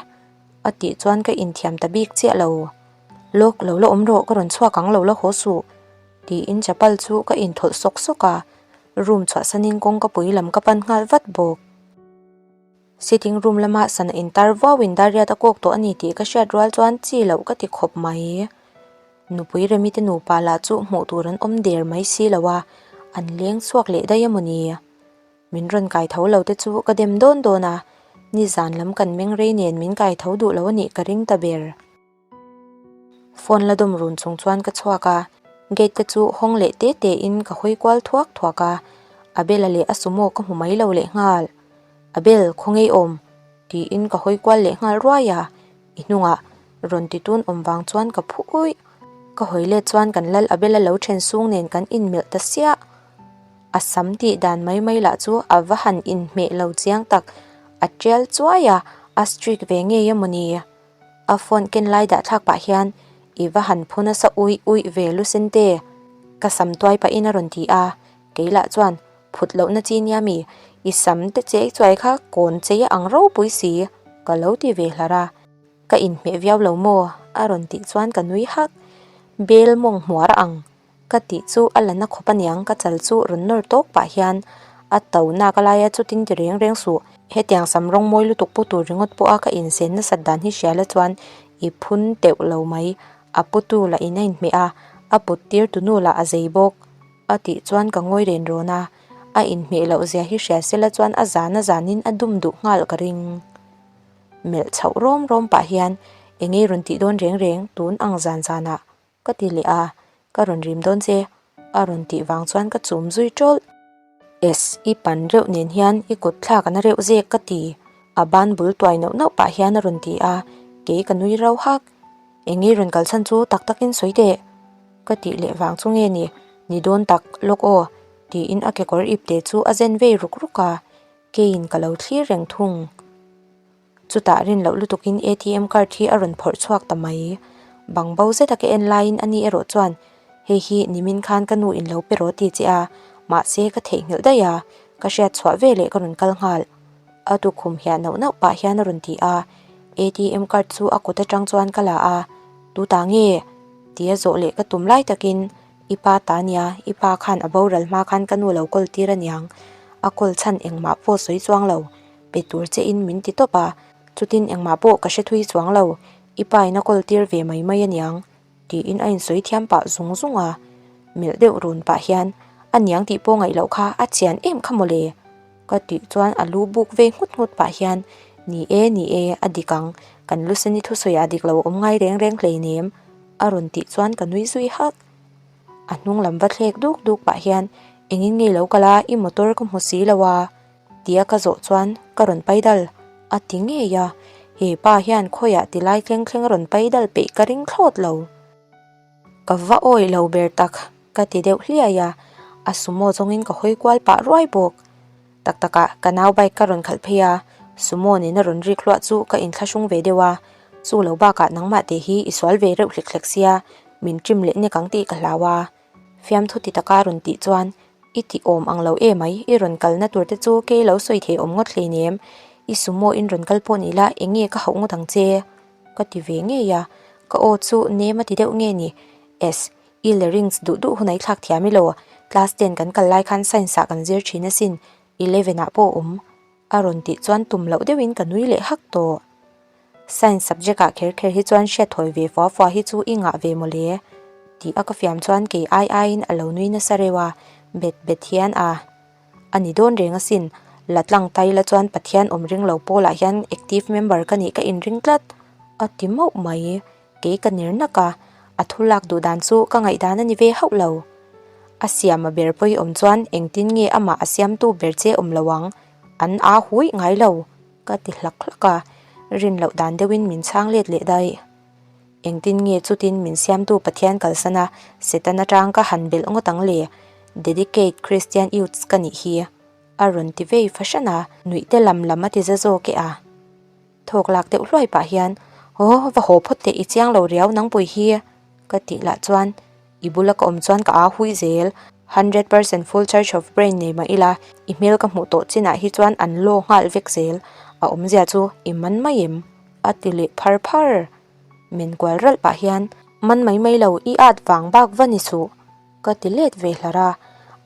a tih chuan ka inthiam ta bik chiah lo. Lawk lo la awm rawh ka rawn chhuak ang lo la haw suh tiin chapal chu ka inthawlh sawk sawk a, room chhuahsanin kawngka pui lam ka pan nghal vat bawk. Sitting room lama sana intar vuauin Dariat a kawk tawh a ni tih ka hriat rual chuan chi loh ka ti khawp mai. Nupui Remi te nupa lah chu hmuh tur an awm der mai si lo a, an leng chhuak leh daih emaw ni? Min rawn kai tho lo te chu ka dem dawn dawn a, nizan lam kan meng rei nen min kai tho duh lo a nih ka ring ta ber. Phone la dawm run chung chuan ka chhuak a, gate te chu hawng leh te te in ka hawi kual thuak thuak a, Abel-a leh a sumo ka hmu mai lo leh nghal. Abel, khaw ngei awm? tiin ka hawi kual leh nghal ruai a, i hnungah rawn ti tun awm vang chuan ka phu uih. Ka hawi let chuan kan lal Abel-a lo then sung nen kan inmelh ta siah. A sam tih dan mai mai lah chu a va han inhmeh lo chiang tak, a tial chuai a, a strict ve ngei emawni? A phone ken lai dah thlak pah hian i va han phu nasa uih uih ve lu sen te ka sam tuai pahin a rawn ti a, kei lah chuan phut lohna chi nia mi i sam te chei chuai kha kawn chei a ang ropui si ka lo ti ve hlar a, ka inhmeh viau lo maw a rawn tih chuan ka nui hak, bel mawng hmuar a ang. Ka tih chu a la na khawp aniang ka chal chu rawn nawr tawk pah hian a to nak a laia chutin ti reng reng suh. Hetiang sam rawng mawi lutuk pu tur ringawt pawha ka insen nasat dan hi hria la chuan i phun teuh lo mai. A putu lah in a inhmeh a, a put tir tu nu lah a zei bawk. A tih chuan ka ngawi ren rawn a, a inhmeh loh zia hi hria sela chuan a zan a zanin a dum duh nghal ka ring. Melh chhoh rawm rawm pah hian eng ei rawn tih dawn reng reng tun ang zan zanah Ka ti leh a, ka rawn rim dawn che a rawn tih vang chuan ka chum zui tawlh. Es, i pan reuh nen hian i kut thlak a na reuh zek ka ti, a ban bul tuai nauh nauh pah hian a rawn ti a, kei ka nui rau hak. Eng i rawn kal chhan chu tak takin sawi teh ka tih leh vang chu nge ni, ni dawn tak lawk aw tiin a kekawr ipte chu a zen vei ruk ruk a, keiin ka lo thlir reng thung. Chutah rin loh lutukin ATM card hi a rawn phawrh chhuak ta mai. Bang bo zeta ka en laiin ani erawh chuan, Hei hi nimin khan ka nu in lo pe rawh ti che a, mahse ka theihnghilh daih a, ka hriat chhuah veleh ka rawn kal nghal. A tukhum hiah nauh nauh pah hian a rawn ti a, ATM card chu a kut atang chuan ka la a, Tuta nge? tia zawh leh ka tum lai takin I pa ta nia, i pa khan a boral hma khan ka nu lo kawl tir aniang, a kawl chhan engmah pawh sawi chuang lo. Pe tur che in min ti tawp a, chutin engmah pawh ka hre thui chuang lo, i pa in a kawl tir ve mai mai aniang, tiin a insawi thiam pah zung zung a. Melh deuh run pah hian, Aniang tih pawh ngaih loh kha a chian em kha mawle? Ka tih chuan a lu buk vei nghut nghut pah hian, Ni e, ni e, a dik ang, kan Luceni thusawi ah dik lo a awm ngai reng reng hleinem, a rawn tih chuan ka nui zui hak. A hnung lam va thlek duk duk pah hian, Engin nge lo kal a, i motor ka hmu si lo a? Tia ka zawh chuan ka rawn pai dal a ti ngei a, he pa hian khawiah ti lai thleng thleng a rawn pai dal peih ka ring thlawt lo. Ka va awih lo ber tak ka ti deuh hliai a, a sumo zawngin ka hawi kual pah ruai bawk. Tak takah ka nau bike ka rawn khalh phei a, sumo nena rawn rik hluah chu ka inthlahrung ve deuh a, chu lo bakah nangmah teh hi i sual ve reuh hlek hlek sia, min ṭim leh nek ang tih ka hlau a. Fiamthu ti taka rawn tih chuan, I ti awm ang lo e mai, i rawn kalna tur te chu kei lo sawi thei awm ngawt hleinem, i sumo in rawn kal pawh ni la eng nge ka hauh ngawt ang che? Ka ti ve ngei a, ka aw chu nem a ti deuh nge ni? Es, i larynx duh duh hunai thlak thiam i lo, class ten kan kal lai khan science ah kan zir thin asin, eleven ah pawh awm a rawn tih chuan tum loh deuhin ka nui leh hak tawh. Science subject ah kher kher hi chuan hriat thawi ve fua fua hi chu i ngah ve mawle tih a ka fiam chuan kei ai aiin a lo nui nasa reuh a, bet bet hian a a ni dawn reng asin, la tlang tai la chuan Pathian awm ring lo pawlah hian active member ka nih ka inring tlat a ti mauh mai, kei ka ner nak a, a thu lak duh dan chu ka ngaihdan a ni ve hauh lo. A siam a ber pawi awm chuan engtin nge amah a siamtu ber che awm lo ang, an aa huih ngai lo. Ka ti hlak hlak a, rin loh dan deuhin min chhang let leh daih. Engtin nge chutin min siamtu Pathian kalsan a, Satan atang ka han belh ngawt ang le? Dedicate Christian Youths ka nih hi. A rawn ti vei fahran a, nuih te lam lam a ti za zawk e a. Thawk lak deuh hluai pah hian, Aw, va haw phawt teh i chiang lo riau nangpui hi, ka tih lah chuan i bula ka awm chuan ka aa hui zel. 100% full charge of brain nei mah ila, i hmel ka hmuh tawh chinah hi chuan an law nghal vek zel, a awmzia chu i man mai em? a ti leh phar phar. Men kual ralh pah hian, Man mai mai lo, i at vang bak va ni suh, ka ti let ve hlar a,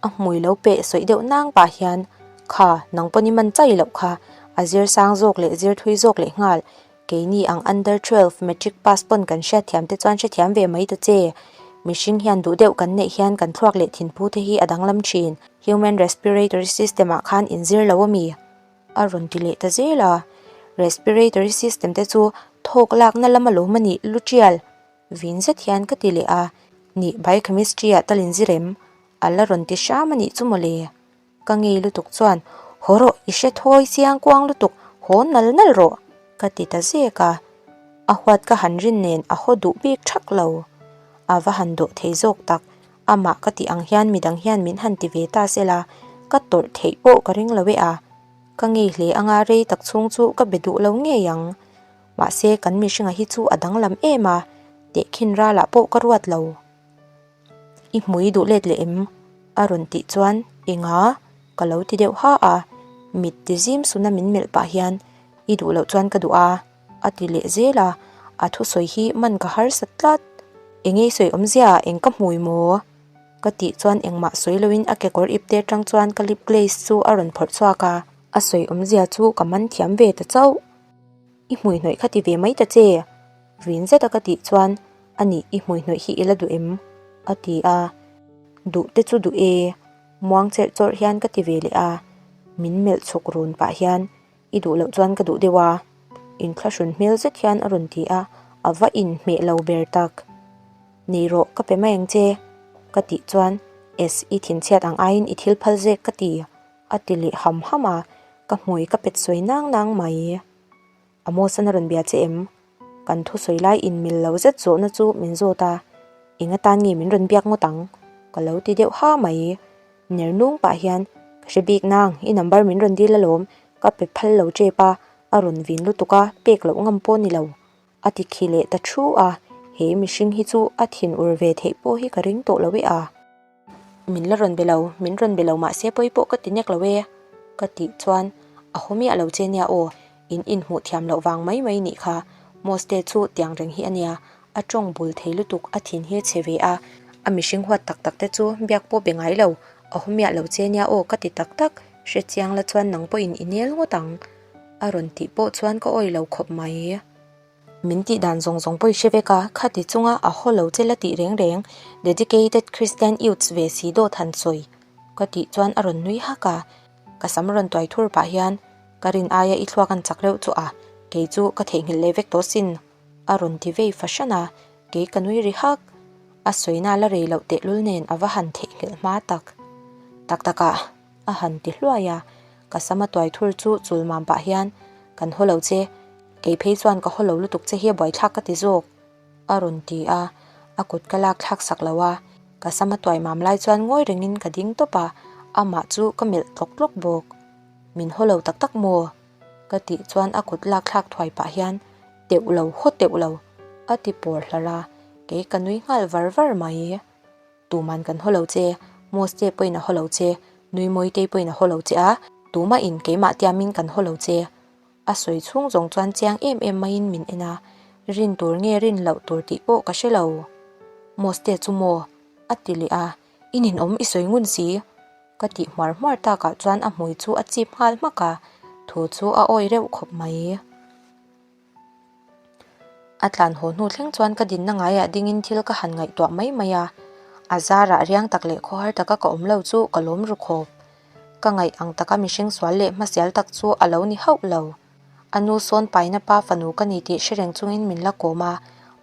a hmui lo peh sawih deuh nang pah hian, Kha, nang pawn i man chai loh kha, a zir sang zawk leh zir thui zawk leh nghal, Keini ang under 12 matric pass pawn kan hriatthiam te chuan hrethiam ve mai ta che. Mihring hian duh deuh kan neih hian kan thluak leh thinphu te hi a danglam thin. Human respiratory system ah khan inzir lo ami? A rawn ti leh ta zel a. Respiratory system te chu thawk lakna lam alawm a nih lu tial. Vin zet hian ka ti leh a. Nih biochemistry ah tal inzir em? A la rawn ti hram a nih chu mawle. Ka ngei lutuk chuan, Haw rawh, i hre thawi chiang kuang lutuk, haw nal nal rawh, ka ti ta zek a. A huat ka han rin nen a haw duh bik thak lo. A va han dawh thei zawk tak, amah ka tih ang hian midang hian min han ti ve ta sela, ka tawrh theih pawh ka ring lo e a. Ka ngei hle anga rei tak chhung chu ka be duh lo ngei ang. Mahse kan mihringa hi chu a danglam em a, tehkhin ralah pawh ka ruat lo. I hmui duh let leh em? A rawn tih chuan Enga? Ka lo ti deuh ha a, mit ti zim suna min melh pah hian I duh loh chuan ka duh a, a ti leh zel a, a thusawi hi man ka harsat tlat. Enge i sawi awmzia eng ka hmui maw? Ka tih chuan engmah sawi loin a kekawr ipte atang chuan ka lip glaze chu a rawn phawrh chhuak a, a sawi awmzia chu ka man thiam ve ta chauh. I hmui hnawih kha ti ve mai ta che? Vin zeta ka tih chuan A nih, i hmui hnawih hi i la duh em? a ti a. Duh te chu duh e, muang cherh chawrh hian ka ti ve leh a. Min melh chhuk run pah hian, I duh loh chuan ka duh deuh a. Inthlahrun hmel zet hian a rawn ti a, a va inhmeh lo ber tak. Nei rawh, ka pe mai ang che, ka tih chuan, Es, i thinchhiat ang aiin i thil phal zek ka ti, a ti leh ham ham a, ka hmui ka pet sawi nang nang mai. Amos-an a rawn bia che em? Kan thusawi lai inmil lo zet zawhna chu min zawt a, eng atan nge min rawn biak ngawt ang? Ka lo ti deuh ha mai. Ner nung pah hian, Ka hre bik nang, i number min rawn dil alawm, ka pe phal lo tep a, a rawn vin lutuk a, pek loh ngam pawh ni lo. A ti khi leh ta thu a, he mihring hi chu a thin ur ve theih pawh hi ka ring tawh lo e a. Min la rawn be lo, min rawn be lo mahse pawi pawh ka ti nek lo e, ka tih chuan a haw miah lo che nia aw, in inhmuh thiam loh vang mai mai nih kha, Moste chu tiang reng hi a nia, a tawng bul thei lutuk a thin hi a chhe ve a, a mihring huat tak tak te chu biak pawh be ngai lo, a haw miah lo che nia aw ka ti tak tak, hre chiang la chuan nang pawhin i nel ngawt ang, a rawn tih pawh chuan ka awih lo khawp mai. Min tih dan zawng zawng pawh i hre vek a, khati chunga a haw lo che la tih reng reng, Dedicated Christian Youths ve si dawt han sawi ka tih chuan a rawn nui hak a, ka sam rawn tuai thur pah hian ka rin aia i thluak an chak reuh chu a, kei chu ka theihnghilh leh vek tawh sin a rawn ti vei fahran a, kei ka nui ri hak, a sawina la rei loh tehlul nen a va han theihnghilh hma tak tak tak ah. A han ti hluai a, ka sam a tuai thur chu chul mam pah hian, Kan haw lo che, kei phei chuan ka haw lo lutuk che hi a buaithlak ka ti zawk, a rawn ti a, a kut ka lak thlak sak lo a, ka sam a tuai mam lai chuan ngawi rengin ka ding tawp a, amah chu ka melh tlawk tlawk bawk. Min haw lo tak tak maw? Ka tih chuan a kut lak thlak thuai pah hian, Teuh lo, haw teuh lo, a ti pawr hlarh a, kei ka nui nghal var var mai. Tuman kan haw lo che, Moste pawhin a haw lo che, Nui Mawitei pawhin a haw lo che a, tumahin keimah tiamin kan haw lo che. A sawi chhung zawng chuan chiang em em maiin min en a, rin tur nge rin loh tur tih pawh ka hre lo. Moste chu maw? a ti leh a, I ninawm i sawi ngun si. Ka tih hmuar hmuar takah chuan a hmui chu a chip nghal hmak a, thu chu a awi reuh khawp mai. A tlan haw hnu thleng chuan ka dinna ngaiah dingin thil ka han ngaihtuah mai mai a, a zarah riang tak leh khawhar taka ka awm lo chu ka lawm ru khawp. Ka ngaih ang taka mihring sual leh hmasial tak chu a lo ni hauh lo. A nu sawn paina pa fanu ka ni tih hre reng chungin min la kawm a,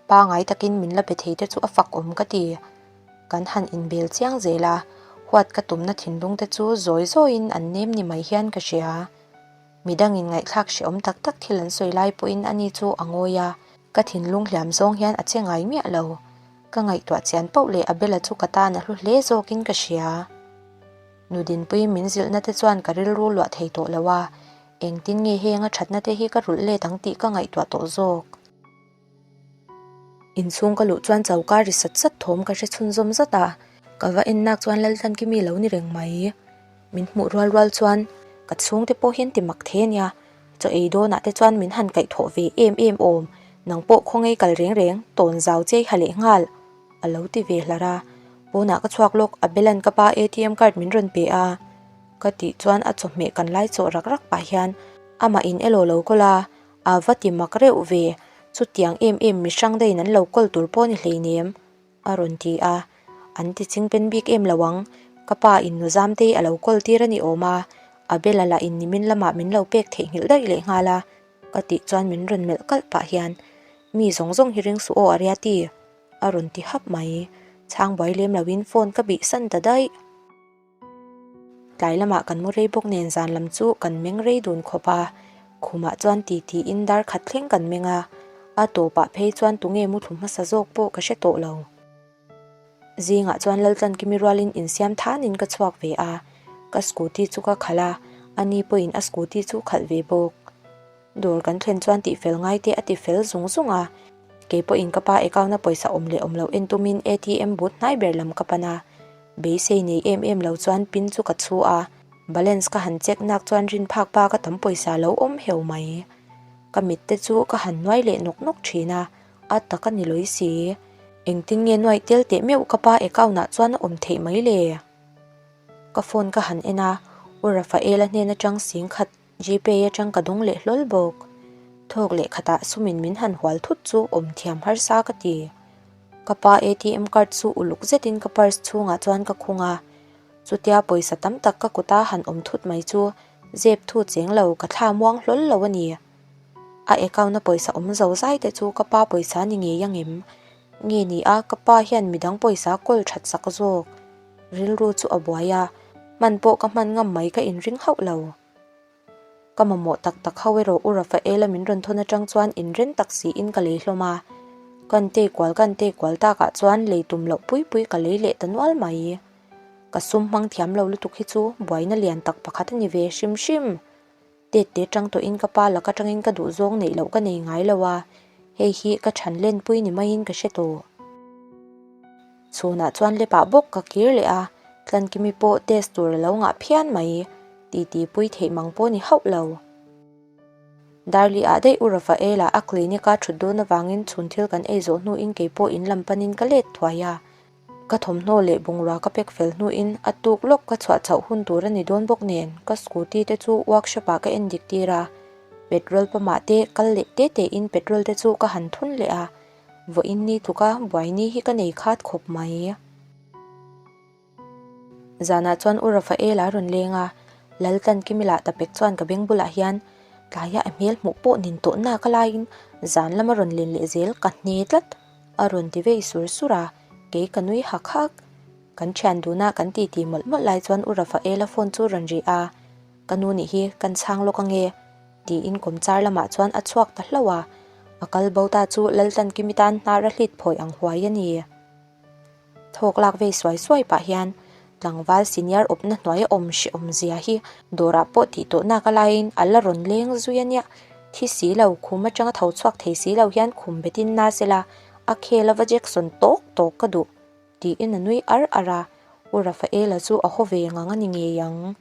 pangai takin min la be thei te chu a fak awm ka ti. Kan han inbel chiang zel a, huat ka tumna thinlung te chu zawi zawiin an nem ni mai hian ka hria. Midangin ngaihthlak hrehawm tak tak thil an sawi lai pawhin ani chu a ngawi a, ka thinlung hliam zawng hian a che ngai miah lo. Ka ngaihtuah chian pauh leh Abela chu ka tan a hlu hle zawkin ka hria. Nudinpui min zilhna te chuan ka rilru luah thei tawh lo a, engtin nge heng a thatna te hi ka rulh let ang tih ka ngaihtuah tawh zawk. Inchhung ka luh chuan choka ri sat sat thawm ka hre chhunzawm zat a. Ka va en nak chuan Laltlankimi lo ni reng mai. Min hmuh rual rual chuan ka chhungte pawh hian ti mak thei a nia. Chaw ei dawnah te chuan min han kaihthawh ve em em awm. Nang pawh khawngei kal reng reng tawn zau chei ha leh nghal a lo ti ve hlar a. Pawnah ka chhuak lawk a Belan ka pa ATM card min rawn pe a. Ka tih chuan a chawhmeh kan lai chawh rak rak pah hian amah in elaw lo kawl a, a va ti mak reuh ve. Chutiang em em mi hrang daiin an lo kawl tur pawh a ni hleinem. A rawn ti a, an ti ching pen bik em lo ang, ka pa in nu Zamtei a lo kawl tir a ni awm a, Abel-a lah in nimin lamah min lo pek theihnghilh daih leh nghal a, ka tih chuan min rawn melh kalh pah hian, Mi zawng zawng hi ring suh aw Ariati, a rawn ti hap mai, chhang buai lem loin phone ka bih san ta daih. Tlai lamah kan mu rei bawk nen zan lam chu kan meng rei dun khawp a, khumah chuan ti tiin dar khat thleng kan meng a, a tawpah phei chuan tunge mu thlu hmasa zawk pawh ka hre tawh lo. Zingah chuan Laltlankimi rualin insiam thanin ka chhuak ve a, ka scooty chu ka khalh a, ani pawhin a scooty chu khalh ve bawk. Dawr kan thlen chuan tihfel ngai te a ti fel zung zung a, kei pawhin ka pa account a pawisa awm leh awm loh en tumin ATM booth hnai ber lam ka pan a, beisei nei em em lo chuan pin chu ka chhu a, balance ka han check nak chuan rin phak pa ka tam pawisa lo awm heu mai. Ka mit te chu ka han nuai leh nawk nawk thin a, a tak a ni lawi si. Engtin nge nuaih tel teh meuh ka pa account ah chuan a awm theih mai le? Ka phone ka han en a, U Rafaela hnen atang singkhat Gpay atang ka dawng leh hlawl bawk. Thawk leh khatah sumin min han hual thut chu awm thiam harsa ka ti. Ka pa ATM card chu uluk zetin ka purse chhungah chuan ka khung a. Chutia pawisa tam tak ka kuta han awm thut mai chu zep thu cheng lo ka thla muang hlawl lo a ni. A account a pawisa awm zo zai te chu ka pa pawisa ni ngei angem? Nge ni a ka pa hian midang pawisa kawl that sak zawk? Rilru chu a buai a, hman pawh ka hman ngam mai ka inring hauh lo. Ka mamawh tak tak ho erawh U Rafaela min rawn thawn atang chuan inren tak siin ka lei hlawm a. Kan tei kual kan tei kual takah chuan lei tum loh pui pui ka lei leh ta nual mai. Ka sum hmang thiam lo lutuk hi chu buaina lian tak pakhat a ni ve hrim hrim. Tet te tang tawhin ka pa laka tangin ka duhzawng neih loh ka nei ngai lo a, hei hi ka chhan lenpui ni maiin ka hre tawh. Chhunah chuan lepah bawk ka kir leh a, Tlankimi pawh test tur a lo ngah phian mai, titi pui theih mang pawh ni hauh lo. Darli ah daih U Rafaela a clinic a thut dawn avangin chhun thil kan ei zawh hnuin keipawh in lam panin ka let thuai a, Ka thawmhnaw leh bungrua ka pack fel hnuin a tuk lawk ka chhuah chhoh hun tur a ni dawn bawk nen ka scooty te chu workshop ah ka en dik tir a, petrol pump ah te kal leh te te in petrol te chu ka han thun leh a, vawiin ni tluka buai ni hi ka nei khat khawp mai. Zanah chuan U Rafaela a rawn leng a, Laltlankimi lah tapek chuan ka beng bulah hian tlaia a hmel hmuh pawh nin tawh nak a laiin zan lama rawn len leh zel ka hne tlat. A rawn ti vei sur sur a, kei ka nui hak hak. Kan thian duna kan titi mawlh mawlh lai chuan U Rafaela phone chu rawn ri a, Ka nu nih hi kan chhang lawk ange, tiin kawmchar lamah chuan a chhuak ta hlauh a, a kal bo ta chu Laltlankimi tan hnar a hlit phawi ang huai a ni. Thawk lak vei suai suai pah hian tlangval senior awpna hnuaia awm hrehawm zia hi dawrah pawh tih tawh nak a laiin a la rawn leng zui a nia. Thi si lo, khum atanga tho chhuak thei si lo hian khum betin na sela a khel ava Jackson tawk tawk ka duh tiin a nui ar ar a, U Rafaela chu a haw ve ngang a ni ngei ang.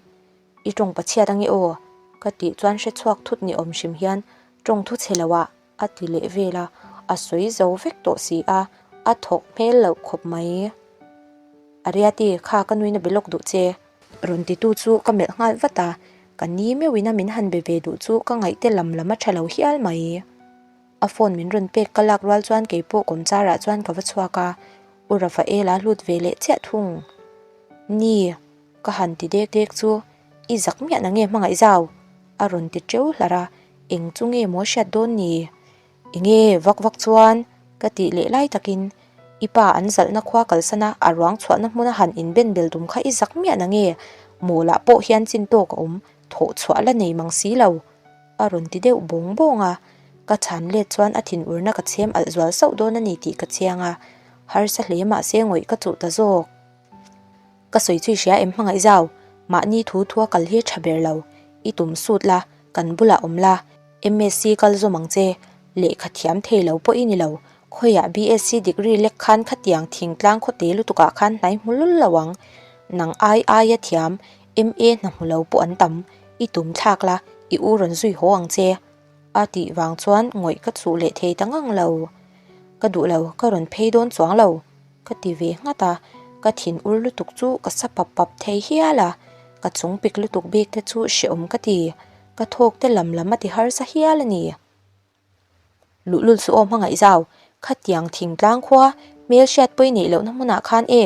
I tawng pachhiat ange aw ka tih chuan hre chhuak thut ni awm hrim hian tawng thu chhe lo ah A ti leh vel a, a sawi zo vek tawh si a, a thawk hmel loh khawp mai. Ariati, kha ka nuina be lawk duh che. Rawn titu chu ka melh nghal vat a, ka ni meuhin a min han be ve duh chu ka ngaihte lam lam a tha lo hial mai. A phone min rawn pek ka lak rual chuan keipawh kawmchar ah chuan ka va chhuak a, U Rafaela hlut ve leh chiah thung. Ni, ka han ti dek dek chu i zak miah na nge hmangaih zau? A rawn ti teuh hlar a, Eng chu nge maw hriat dawn ni? Enge vak vak chuan? Ka tih leh lai takin i pa an zalhna khua kalsana a ruang chhuahna hmuna han inben bel tum kha i zak miah na nge? Mawlah pawh hian chin tawk a awm, thawh chhuah la nei mang si lo. A rawn ti deuh bawng bawng a, ka chhan let chuan a thinurna ka chhem alh zual sauh dawn a ni tih ka chiang a, harsa hle mahse ngawih ka chuh ta zawk. Ka sawi chu i hria em hmangaih zau, mahni thu thua kal hi tha ber lo, i tum sut la, kan bulah awm la, MSc kal zawm ang che, lehkha thiam thei lo pawh i ni lo, Khawiah BSc degree lek khan khatiang thingtlang khawte lutukah khan hnai hmu lul lo ang. Nang ai aia thiam MA hna hmu lo pawh an tam. I tum thlak la, i u rawn zui haw ang che. A tih vang chuan ngawih ka chuh leh thei ta ngang lo. Ka duh lo, ka rawn phei dawn chuang lo. Ka ti ve nghat a, ka thin ur lutuk chu ka sa pap pap thei hial a, ka chung pik lutuk bik te chu hrehawm ka ti, ka thawk te lam lam a ti harsa hial a ni. Luhlul chu aw hmangaih zau, khatiang thingtlang khua hmel hriat pawi neih lohna hmunah khan e,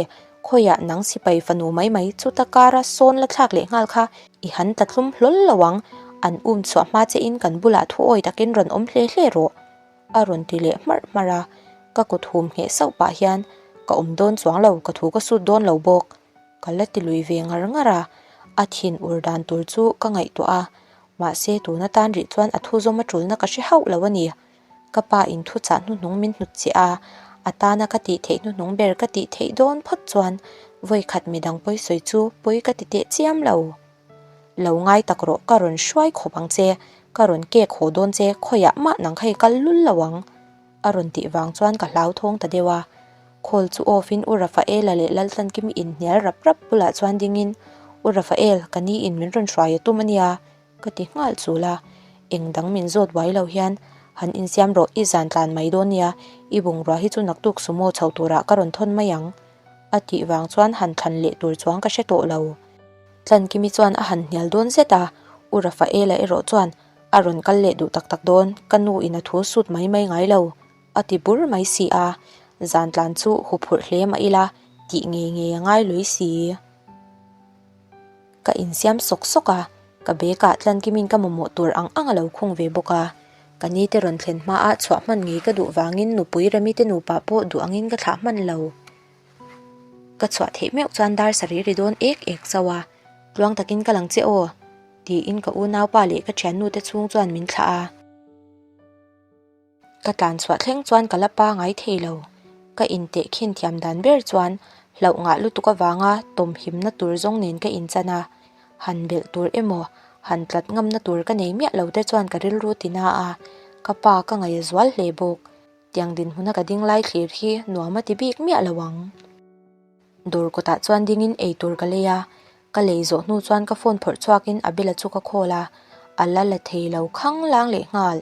khawiah nang sipai fanu mai mai chuta kara sawn la thlak leh nghal kha i han tla tlum hlawl lo ang, an um chhuah hma che in kan bulah thu awi takin rawn awm hle hle rawh. A rawn ti leh hmarh hmarh a, ka kut hum ngheh sauh pah hian ka awm dawn chuang lo, ka thu ka sut dawn lo bawk. Ka la ti lui ve ngar ngar a, a thin ur dan tur chu ka ngaihtuah a, mahse tun atan rih chuan a thu zawm a tulna ka hre hauh lo a ni. Ka pa in thu chah hnuhnung min hnut chiah a, a tana ka tih theih hnuhnung ber ka tih theih dawn phawt chuan vawikhat midang pawi sawi chu pawi ka ti teh chiam lo. Lo ngai tak rawh ka rawn hruai khawp ang che, ka rawn kek haw dawn che khawiah mah nang kha i kal lul lo ang a rawn tih vang chuan ka hlauthawng ta deuh a. Call chu off in U Rafaela leh Laltlankimi inhnial rap rap bulah chuan ding in U Rafael ka ni in min rawn hruai a tum a nia ka ti nghal chul a. Eng dang min zawt buai lo hian han insiam rawh i zan tlan mai dawn nia i bungrua hi chu naktuk sumo chho turah ka rawn thawn mai ang a tih vang chuan han thlan leh tur chuang ka hre tawh lo. Tlankimi chuan a han hnial dawn zet a, U Rafaela erawh chuan a rawn kal leh duh tak tak dawn, ka nu in a thu sut mai mai ngai lo, a ti bur mai si a, zan tlan chu huphurh hle mah ila tih ngei ngei a ngai lui si. Ka insiam sawk sawk a, ka bag ah Tlankimin ka mamawh tur ang ang a lo khung ve bawk a, ka ni te rawn thlen hma ah chhuah hman ngei ka duh vangin nupui Remi te nupa pawh duh angin ka thlah hman lo. Ka chhuah theih meuh chuan dar sarih ri dawn ek ek chauh a, tluang takin ka lang che aw, tiin ka unaupa leh ka thiannu te chhung chuan min thlah a. Ka tlan chhuah thleng chuan ka la pangai thei lo, ka inteh khin thiam dan ber chuan hlauh ngah lutuk avanga tawmhimna tur zawng nen ka inchan a, han belh tur emaw han tlat ngamna tur ka nei miah lo te chuan ka rilru ti na a, ka pa ka ngaih a zual hle bawk. Tiang dinhmuna ka ding lai thlir hi nuam a ti bik miah lo ang. Dawr kawtah chuan dingin ei tur ka lei a, ka lei zawh hnu chuan ka phone phawrh chhuakin a bela chu ka call a, a la la thei lo khang lang leh nghal.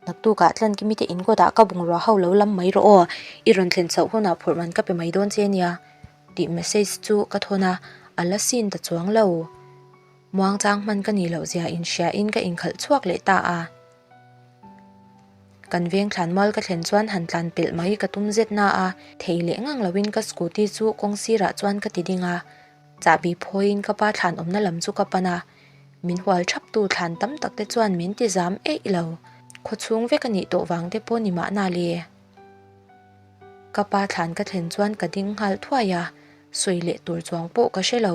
Naktukah Tlankimi te in kawtah ka bungrua ho lo lam mai rawh aw, i rawn thlen chhoh hunah phurh man ka pe mai dawn che nia tih message chu ka thawn a, a la sin ta chuang lo. Muangchang hman ka nih loh zia inhriain ka inkhalh chhuak leh ta a. Kan veng thlan mual ka thlen chuan han tlan pelh mai ka tum zet na a, thei leh ngang loin ka scooty chu kawng sirah chuan ka ti ding a, chahbi phawiin ka pa thlan awmna lam chu ka pan a, min hual thap tu thlan tam tak te chuan min ti zam eih lo, khawchhung vek a nih tawh vang te pawh ni mahna le. Ka pa thlan ka thlen chuan ka ding nghal thuai a, sawi leh tur chuang pawh ka hre lo.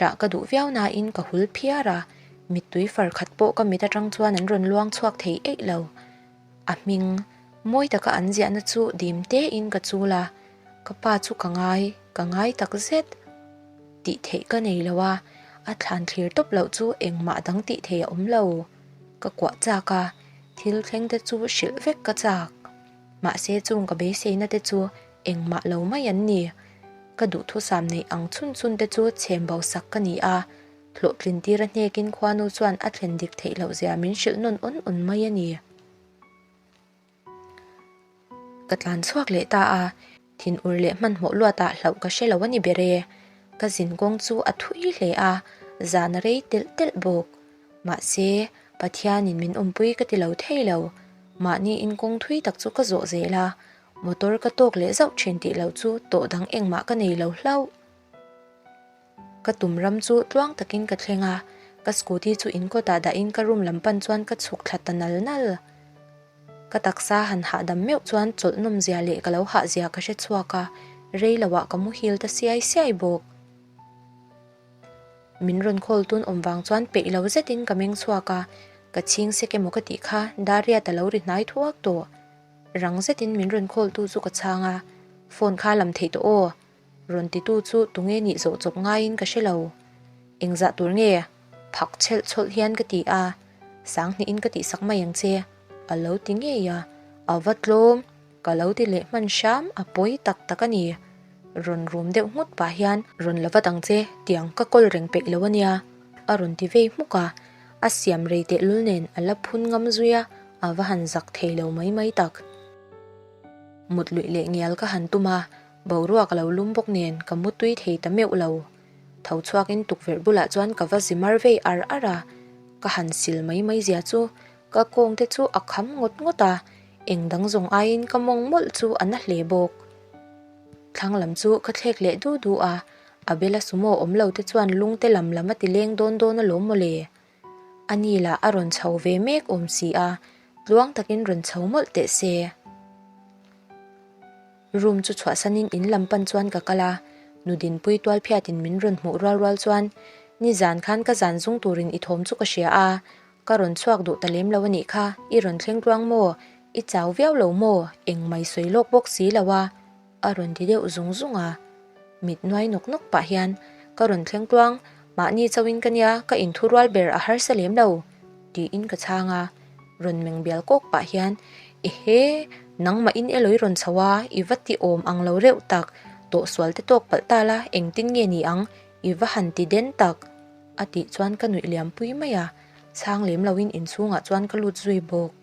Ṭah ka duh viau nain ka hul phiar a, mittui far khat pawh ka mit aṭang chuan an rawn luang chhuak thei eih lo. A hming, mawi taka an ziahna chu dim tein ka chul a, ka pa chu ka ngai, ka ngai tak zet. Tih theih ka nei lo a, a thlan thlir tawp loh chu engmah dang tih theih a awm lo. Ka kuah chak a, thil thleng te chu hrilh vek ka chak. Mahse chung ka beiseina te chu engmah lo mai an ni. Ka duhthusam neih ang chhun chhun te chu chhem bo sak ka ni a, hlawhtlin tir a hnekin khuanu chuan a thlen dik theih loh zia min hrilh nawn awn awn mai a ni. Ka tlan chhuak leh ta a, thin ur leh hmanhmawh luatah hlauh ka hre lo a ni ber e. Ka zin kawng chu a thui hle a, zan a rei telh telh bawk. Mahse, Pathianin min awmpui ka ti lo thei lo. Mahni in kawng thui tak chu ka zawh zel a, Motor ka tawk leh zauh thin tih loh chu tawh dang engmah ka nei lo hlauh. Ka tum ram chu tluang takin ka thleng a, ka scooty chu in kawtah dahin ka room lam pan chuan ka chhuk thla ta nal nal. Ka taksa han hahdam meuh chuan chawlh nawm zia leh ka lo hah zia ka hre chhuak a, rei loah ka muhil ta siai siai bawk. Min rawn call tun awm vang chuan peih lo zetin ka meng chhuak a, ka chhing sek emaw ka tih kha Dariat a lo ri hnai thuak tawh. Rang zetin min rawn call tu chu ka chhang a, phone kha lam theih tawh aw, rawn ti tu chu tunge nih zawh chawp ngaiin ka hre lo. Engzah tur nge? Phak chhelh chhawlh hian ka ti a, Sanghnihin ka tihsak mai ang che, a lo ti ngei a, a va tlawm. Ka lo ti leh hman hram, a pawi tak tak a ni. Rawn rum deuh nghut pah hian, Rawn la vat ang che, tiang ka kawl reng peih lo a nia, a rawn ti vei hmuk a. A siam rei tehlul nen a la phun ngam zui a, a va han zak thei lo mai mai tak. Mut luih leh ngial ka han tum a, boruak a lo lum bawk nen ka mu tui thei ta meuh lo. Tho chhuakin tukverh bulah chuan ka va zi mar vei ar ar a, ka han sil mai mai zia chu ka kawng te chu a kham ngawt ngawt a, eng dang zawng aiin ka mawng mawlh chu a na hle bawk. Thlang lam chu ka thlek leh du du a, Abela sumo awm lo te chuan lung te lam lam a ti leng dawn dawn alawm mawle. A ni lah a rawn chho ve mek awm si a, tluang takin rawn chho mawlh teh se. Room chu chhuahsanin in lam pan chuan ka kal a, nu Dinpui tualphiatin min rawn hmuh rual rual chuan, Nizan khan ka zan zung turin i thawm chu ka hria a, ka rawn chhuak duh ta lem lo a nih kha, i rawn thleng tluang maw? I chau viau lo maw? Eng mai sawi lawk bawk si lo a. A rawn ti deuh zung zung a, mit nuai nawk nawk pah hian, Ka rawn thleng tluang, mahni chauhin ka nia, ka inthu rual ber a harsa lem lo, tiin ka chhang a. Rawn meng bial kawk pah hian, Ehe, nangmah in elawi rawn chho a, i va ti awm ang lo reuh tak, tawhsual te tawk palh ta la, engtin nge ni ang, i va han ti den tak, a tih chuan ka nuih liam pui mai a, chhang lem loin inchhungah chuan ka lut zui bawk.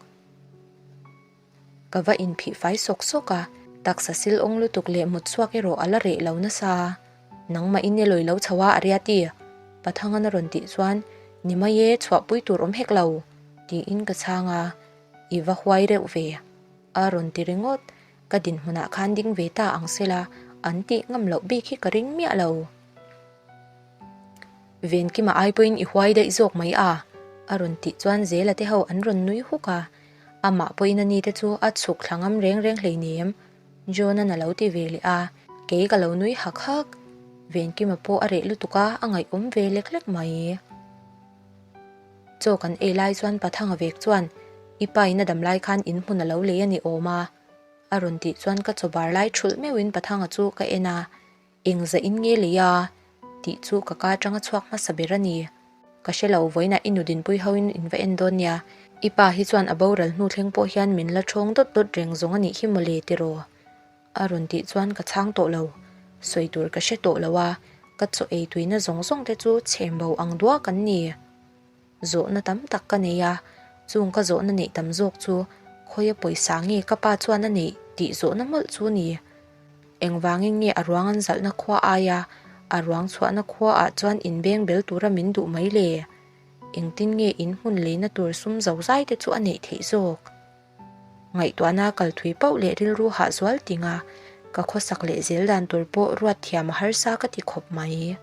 Ka va inphih fai sawk sawk a, taksa sil awng lutuk leh mut chhuak erawh a la reh lo nasa. Nangmah in elawi lo chho a Ariati? Pathangan a rawn tih chuan, Ni mai e, chhuahpui tur awm hek lo, tiin ka chhang a, I va huai reuh ve, a rawn ti ringawt. Ka dinhmunah khan ding ve ta ang sela, an tih ngam loh bik hi ka ring miah lo. Venkima ai pawhin i huai daih zawk mai a, a rawn tih chuan Zela te ho an rawn nui huk a. Amah pawhin a nite chu a chhuk thla ngam reng reng hleinem, John-a'n a lo ti ve leh a, kei ka lo nui hak hak. Venkima pawh a reh lutuk a, a ngaihawm ve lek lek mai. Chaw kan ei lai chuan Pathanga vek chuan, I pa in a dam lai khan in hmun a lo lei a ni awm a, a rawn tih chuan ka chaw bar lai thulh meuhin Pathanga chu ka en a, Eng zah in nge lei a? tih chu ka ka atanga chhuak hmasa ber a ni. Ka hre lo, vawiinah i nu dinpui ho in in va en dawn nia. I pa hi chuan a boral hnu thleng pawh hian min la thawng dawt dawt reng zawng a nih hi mawle tiraw? A rawn tih chuan ka chhang tawh lo. Sawi tur ka hre tawh lo a, ka chaw ei tuina zawng zawng te chu chhem bo ang duak an ni. Zawhna tam tak ka nei a, chung ka zawhna neih tam zawk chu khawia pawisa nge ka pa chuan a neih tih zawhna mawlh chu ni. Engvangin nge a ruang an zalhna khua aia a ruang chhuahna khuaah chuan inbeng bel tura min duh mai le? Engtin nge in hmun leina tur sum zozai te chu a neih theih zawk? Ngaihtuahna kal thui pauh leh rilru hah zual tinga ka khawsak leh zel dan tur pawh ruat thiam a harsa ka ti khawp mai.